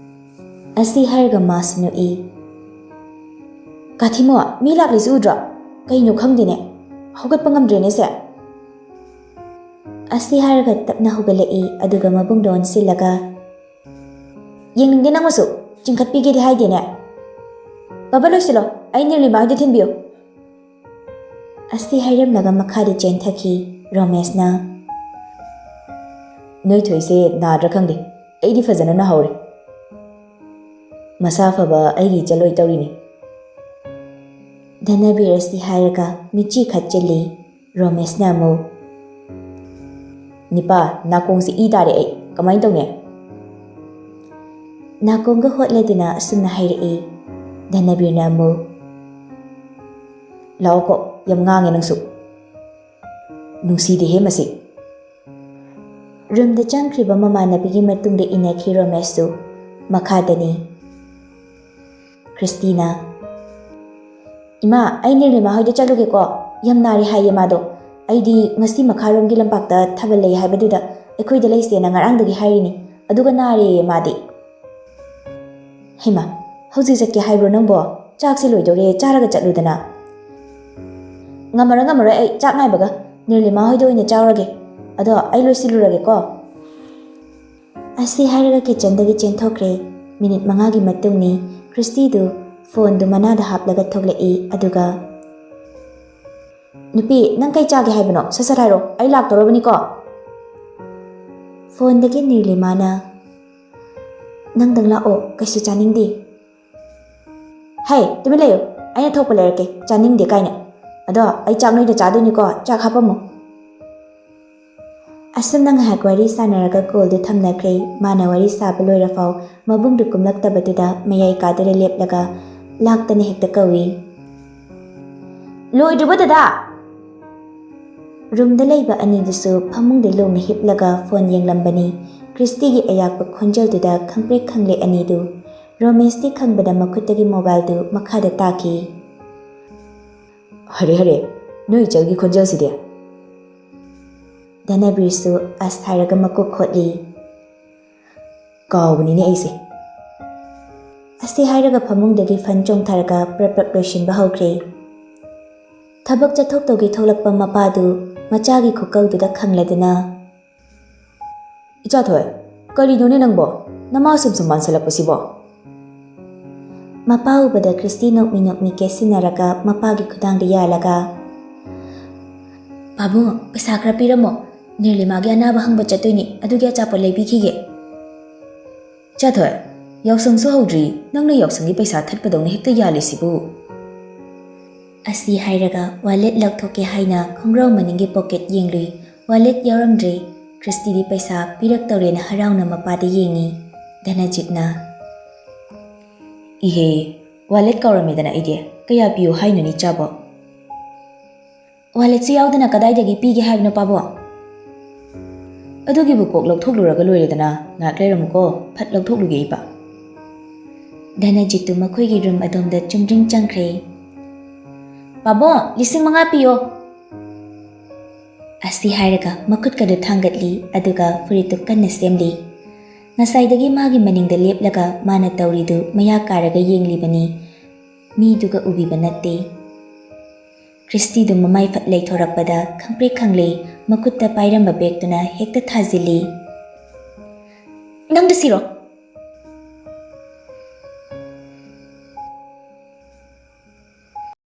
ꯑꯁꯤ ꯍꯥꯏꯔꯒ ꯃꯥꯁꯨ ꯅꯣꯛꯏ꯫ "ꯀꯥꯊꯤꯃꯣ, ꯃꯤ ꯂꯥꯛꯂꯤꯁꯤ ꯎꯗ꯭ꯔꯣ? ꯀꯩꯅꯣ ꯈꯪꯗꯦꯅꯦ, ꯍꯧꯒꯠꯄ ꯉꯝꯗ꯭ꯔꯦꯅꯦ ꯁꯦ꯫" ꯑꯁꯤ ꯍꯥꯏꯔꯒ ꯇꯞꯅ ꯍꯧꯒꯠꯂꯛꯏ, ꯑꯗꯨꯒ ꯃꯕꯨꯡꯗꯣ ꯑꯣꯟꯁꯤꯜꯂꯒ, "ꯌꯦꯡꯅꯤꯡꯗꯦ ꯅꯪꯕꯨꯁꯨ, ꯆꯤꯡꯈꯠꯄꯤꯒꯦꯗꯤ ꯍꯥꯏꯗꯦꯅꯦ꯫ ꯕꯕꯥ, ꯂꯣꯏꯁꯤꯜꯂꯣ, ꯑꯩ ꯅꯤꯔꯂꯤꯃꯥ ꯍꯣꯏꯗ ꯊꯤꯟꯕꯤꯌꯨ꯫" ꯑꯁꯤ ꯍꯥꯏꯔꯝꯂꯒ ꯃꯈꯥꯗ ꯆꯦꯟꯊꯈꯤ꯫ ꯔꯣꯃꯦꯁꯅ, "ꯅꯣꯏ ꯊꯣꯏꯁꯦ ꯅꯥꯗ꯭ꯔꯥ ꯈꯪꯗꯦ, ꯑꯩꯗꯤ ꯐꯖꯅ ꯅꯥꯍꯧꯔꯦ꯫ ꯃꯁꯥ ꯐꯕ ꯑꯩꯒꯤ ꯏꯆꯜ ꯑꯣꯏ ꯇꯧꯔꯤꯅꯦ꯫" ꯙꯅꯕꯤꯔ ꯑꯁꯤ ꯍꯥꯏꯔꯒ ꯃꯤꯠꯆꯤ ꯈꯠꯆꯤꯜꯂꯤ꯫ ꯔꯣꯃꯦꯁꯅ ꯑꯃꯨꯛ, "ꯅꯤꯄꯥ, ꯅꯥꯀꯣꯡꯁꯤ ꯏ ꯇꯥꯔꯦ ꯑꯩ, ꯀꯃꯥꯏꯅ ꯇꯧꯅꯤ?" ꯅꯥꯀꯣꯡꯒ ꯍꯣꯠꯂꯗꯨꯅ ꯑꯁꯨꯝꯅ ꯍꯥꯏꯔꯛꯏ꯫ ꯙꯅꯕꯤꯔꯅ ꯑꯃꯨꯛ, "ꯂꯥꯛꯑꯣꯀꯣ, ꯌꯥꯝ ꯉꯥꯡꯉꯦ ꯅꯪꯁꯨ꯫ ꯅꯨꯡꯁꯤꯗꯦꯍꯦ ꯃꯁꯤ꯫ ꯔꯨꯝꯗ ꯆꯪꯈ꯭ꯔꯤꯕ ꯃꯃꯥꯟꯅꯕꯤꯒꯤ ꯃꯇꯨꯡꯗ ꯏꯟꯅꯈꯤ ꯔꯣꯃꯦꯁꯁꯨ꯫ ꯃꯈꯥꯗꯅꯤ꯫ ꯈ꯭ꯔꯤꯁꯇꯤꯅ, "ꯏꯃꯥ, ꯑꯩ ꯅꯤꯔꯂꯤꯃꯥ ꯍꯣꯏꯗ ꯆꯠꯂꯨꯒꯦꯀꯣ꯫ ꯌꯥꯝ ꯅꯥꯔꯦ ꯍꯥꯏꯌꯦ ꯃꯥꯗꯣ꯫ ꯑꯩꯗꯤ ꯉꯁꯤ ꯃꯈꯥꯔꯣꯝꯒꯤ ꯂꯝꯄꯥꯛꯇ ꯊꯥꯕꯜ ꯂꯩ ꯍꯥꯏꯕꯗꯨꯗ ꯑꯩꯈꯣꯏꯗ ꯂꯩꯁꯦꯅ ꯉꯔꯥꯡꯗꯒꯤ ꯍꯥꯏꯔꯤꯅꯤ꯫ ꯑꯗꯨꯒ ꯅꯥꯔꯦꯌꯦ ꯃꯥꯗꯤ꯫" "ꯍꯩꯃꯥ, ꯍꯧꯖꯤꯛ ꯆꯠꯀꯦ ꯍꯥꯏꯕ꯭ꯔꯣ ꯅꯪꯕꯣ? ꯆꯥꯛꯁꯦ ꯂꯣꯏꯗꯧꯔꯦ, ꯆꯥꯔꯒ ꯆꯠꯂꯨꯗꯅ꯫" "ꯉꯝꯃꯔꯣꯏ, ꯉꯝꯃꯔꯣꯏ, ꯑꯩ ꯆꯥꯛ ꯉꯥꯏꯕꯒ꯫ ꯅꯤꯔꯂꯤꯃꯥ ꯍꯣꯏꯗ ꯑꯣꯏꯅ ꯆꯥꯎꯔꯒꯦ꯫ ꯑꯗꯣ ꯑꯩ ꯂꯣꯏꯁꯤꯜꯂꯨꯔꯒꯦꯀꯣ꯫" ꯑꯁꯤ ꯍꯥꯏꯔꯒ ꯀꯤꯠꯆꯟꯗꯒꯤ ꯆꯦꯟꯊꯣꯛꯈ꯭ꯔꯦ꯫ ꯃꯤꯅꯤꯠ ꯃꯉꯥꯒꯤ ꯃꯇꯨꯡꯅꯤ꯫ ꯈ꯭ꯔꯤꯁꯇꯤꯗꯨ ꯐꯣꯟꯗꯨ ꯃꯅꯥꯗ ꯍꯥꯞꯂꯒ ꯊꯣꯛꯂꯛꯏ, ꯑꯗꯨꯒ, "ꯅꯨꯄꯤ, ꯅꯪ ꯀꯩ ꯆꯥꯒꯦ ꯍꯥꯏꯕꯅꯣ? ꯁꯠ ꯁꯠ ꯍꯥꯏꯔꯣ, ꯑꯩ ꯂꯥꯛꯇꯧꯔꯕꯅꯤꯀꯣ꯫" ꯐꯣꯟꯗꯒꯤ ꯅꯤꯔꯂꯤꯃꯥꯅ, "ꯅꯪꯗꯪ ꯂꯥꯛꯑꯣ, ꯀꯩꯁꯨ ꯆꯥꯅꯤꯡꯗꯦ꯫" "ꯍꯦ, ꯇꯨꯃꯤꯟ ꯂꯩꯌꯨ꯫ ꯑꯩꯅ ꯊꯣꯛꯄ ꯂꯩꯔꯛꯀꯦ, ꯆꯥꯅꯤꯡꯗꯦ ꯀꯥꯏꯅ꯫ ꯑꯗꯣ ꯑꯩ ꯆꯥꯛ ꯅꯣꯏꯗ ꯆꯥꯗꯣꯏꯅꯤꯀꯣ, ꯆꯥꯛ ꯍꯥꯞꯄꯝꯃꯨ꯫" ꯑꯁꯨꯝꯅ ꯉꯥꯏꯍꯥꯛ ꯋꯥꯔꯤ ꯁꯥꯟꯅꯔꯒ ꯀꯣꯜꯗꯨ ꯊꯝꯅꯈ꯭ꯔꯦ꯫ ꯃꯥꯅ ꯋꯥꯔꯤ ꯁꯥꯕ ꯂꯣꯏꯔꯐꯥꯎ ꯃꯕꯨꯡꯗꯨ ꯀꯨꯝꯂꯛꯇꯕꯗꯨꯗ ꯃꯌꯥꯏ ꯀꯥꯗꯨꯗ ꯂꯦꯞꯂꯒ ꯂꯥꯛꯇꯅ ꯍꯦꯛꯇ ꯀꯧꯏ, "ꯂꯣꯏꯗ꯭ꯔꯤꯕꯣ ꯗꯗꯥ?" ꯔꯨꯝꯗ ꯂꯩꯕ ꯑꯅꯤꯗꯨꯁꯨ ꯐꯃꯨꯡꯗ ꯂꯣꯡꯅ ꯍꯤꯞꯂꯒ ꯐꯣꯟ ꯌꯦꯡꯂꯝꯕꯅꯤ꯫ ꯈ꯭ꯔꯤꯁꯇꯤꯒꯤ ꯑꯌꯥꯛꯄ ꯈꯣꯟꯖꯦꯜꯗꯨꯗ ꯈꯪꯄ꯭ꯔꯦꯛ ꯈꯪꯂꯦ ꯑꯅꯤꯗꯨ꯫ ꯔꯣꯃꯦꯁꯇꯤ ꯈꯪꯕꯗ ꯃꯈꯨꯠꯇꯒꯤ ꯃꯣꯕꯥꯏꯜꯗꯨ ꯃꯈꯥꯗ ꯇꯥꯈꯤ꯫ "ꯍꯔꯦ ꯍꯔꯦ, ꯅꯣꯏ ꯏꯆꯜꯒꯤ ꯈꯣꯟꯖꯦꯜꯁꯤꯗꯤ?" ꯙꯅꯕꯤꯔꯁꯨ ꯑꯁ ꯍꯥꯏꯔꯒ ꯃꯀꯣꯛ ꯈꯣꯠꯂꯤ꯫ "ꯀꯥꯎꯕꯅꯤꯅꯦ ꯑꯩꯁꯦ꯫" ꯑꯁꯤ ꯍꯥꯏꯔꯒ ꯐꯃꯨꯡꯗꯒꯤ ꯐꯟ ꯆꯣꯡꯊꯔꯒ ꯄ꯭ꯔꯞ ꯄ꯭ꯔꯞ ꯂꯣꯏꯁꯤꯟꯕ ꯍꯧꯈ꯭ꯔꯦ꯫ ꯊꯕꯛ ꯆꯠꯊꯣꯛꯇꯧꯒꯤ ꯊꯣꯛꯂꯛꯄ ꯃꯄꯥꯗꯨ ꯃꯆꯥꯒꯤ ꯈꯨꯀꯧꯗꯨꯗ ꯈꯪꯂꯗꯨꯅ, "ꯏꯆꯥꯊꯣꯏ, ꯀꯔꯤꯅꯣꯅꯦ ꯅꯪꯕꯣ? ꯅꯃꯥ ꯁꯨꯝ ꯁꯨꯝ ꯃꯥꯟꯁꯤꯜꯂꯛꯄꯁꯤꯕꯣ?" ꯃꯄꯥ ꯎꯕꯗ ꯈ꯭ꯔꯤꯁꯇꯤ ꯅꯣꯛꯃꯤ ꯅꯣꯛꯃꯤ ꯀꯦꯁꯤꯟꯅꯔꯒ ꯃꯄꯥꯒꯤ ꯈꯨꯗꯥꯡꯗ ꯌꯥꯜꯂꯒ, "ꯄꯥꯕꯨꯡ, ꯄꯩꯁꯥ ꯈꯔ ꯄꯤꯔꯝꯃꯣ, ꯅꯤꯔꯂꯤꯃꯥꯒꯤ ꯑꯅꯥꯕ ꯍꯪꯕ ꯆꯠꯇꯣꯏꯅꯤ, ꯑꯗꯨꯒꯤ ꯑꯆꯥꯄꯣꯠ ꯂꯩꯕꯤꯈꯤꯒꯦ꯫" "ꯏꯆꯥꯊꯣꯏ, ꯌꯥꯎꯁꯪꯁꯨ ꯍꯧꯗ꯭ꯔꯤ, ꯅꯪꯅ ꯌꯥꯎꯁꯪꯒꯤ ꯄꯩꯁꯥ ꯊꯠꯄꯗꯧꯅ ꯍꯦꯛꯇ ꯌꯥꯜꯂꯤꯁꯤꯕꯨ?" ꯑꯁꯤ ꯍꯥꯏꯔꯒ ꯋꯥꯂꯦꯠ ꯂꯧꯊꯣꯛꯀꯦ ꯍꯥꯏꯅ ꯈꯣꯡꯒ꯭ꯔꯥꯎ ꯃꯅꯤꯡꯒꯤ ꯄꯣꯀꯦꯠ ꯌꯦꯡꯂꯨꯏ꯫ ꯋꯥꯂꯦꯠ ꯌꯥꯎꯔꯝꯗ꯭ꯔꯦ꯫ ꯈ꯭ꯔꯤꯁꯇꯤꯗꯤ ꯄꯩꯁꯥ ꯄꯤꯔꯛꯇꯧꯔꯦꯅ ꯍꯔꯥꯎꯅ ꯃꯄꯥꯗ ꯌꯦꯡꯉꯤ꯫ ꯙꯅꯖꯤꯠꯅ, "ꯏꯍꯦ, ꯋꯥꯂꯦꯠ ꯀꯥꯎꯔꯝꯃꯦꯗꯅ ꯑꯩꯗꯤ꯫ ꯀꯌꯥ ꯄꯤꯌꯨ ꯍꯥꯏꯅꯣꯅꯦ ꯏꯆꯥꯕꯣ?" "ꯋꯥꯂꯦꯠꯁꯨ ꯌꯥꯎꯗꯅ ꯀꯗꯥꯏꯗꯒꯤ ꯄꯤꯒꯦ ꯍꯥꯏꯕꯅꯣ, ꯄꯥꯕꯣ?" "ꯑꯗꯨꯒꯤꯕꯨ ꯀꯣꯛ ꯂꯧꯊꯣꯛꯂꯨꯔꯒ ꯂꯣꯏꯔꯦꯗꯅ꯫ ꯉꯥꯏꯍꯥꯛ ꯂꯩꯔꯝꯃꯨꯀꯣ, ꯐꯠ ꯂꯧꯊꯣꯛꯂꯨꯒꯦ ꯏꯄꯥ꯫" ꯙꯅꯖꯤꯠꯇꯨ ꯃꯈꯣꯏꯒꯤ ꯔꯨꯝ ꯑꯗꯣꯝꯗ ꯆꯨꯝꯗ꯭ꯔꯤꯡ ꯆꯪꯈ꯭ꯔꯦ꯫ "ꯄꯥꯕꯣ, ꯂꯤꯁꯤꯡ ꯃꯉꯥ ꯄꯤꯌꯣ!" ꯑꯁꯤ ꯍꯥꯏꯔꯒ ꯃꯈꯨꯠꯀꯗꯨ ꯊꯥꯡꯒꯠꯂꯤ, ꯑꯗꯨꯒ ꯐꯨꯔꯤꯠꯇꯨ ꯀꯟꯅ ꯁꯦꯝꯂꯤ꯫ ꯉꯁꯥꯏꯗꯒꯤ ꯃꯥꯒꯤ ꯃꯅꯤꯡꯗ ꯂꯦꯞꯂꯒ ꯃꯥꯅ ꯇꯧꯔꯤꯗꯨ ꯃꯌꯥ ꯀꯥꯔꯒ ꯌꯦꯡꯂꯤꯕꯅꯤ꯫ ꯃꯤꯗꯨꯒ ꯎꯕꯤꯕ ꯅꯠꯇꯦ꯫ ꯀ꯭ꯔꯤꯁꯇꯤꯗꯨ ꯃꯃꯥꯏ ꯐꯠ ꯂꯩꯊꯣꯔꯛꯄꯗ ꯈꯪꯄ꯭ꯔꯦꯛ ꯈꯪꯂꯦ, ꯃꯈꯨꯠꯇ ꯄꯥꯏꯔꯝꯕ ꯕꯦꯒꯇꯨꯅ ꯍꯦꯛꯇ ꯊꯥꯖꯤꯜꯂꯤ꯫ "ꯅꯪꯗ ꯁꯤꯔꯣ?"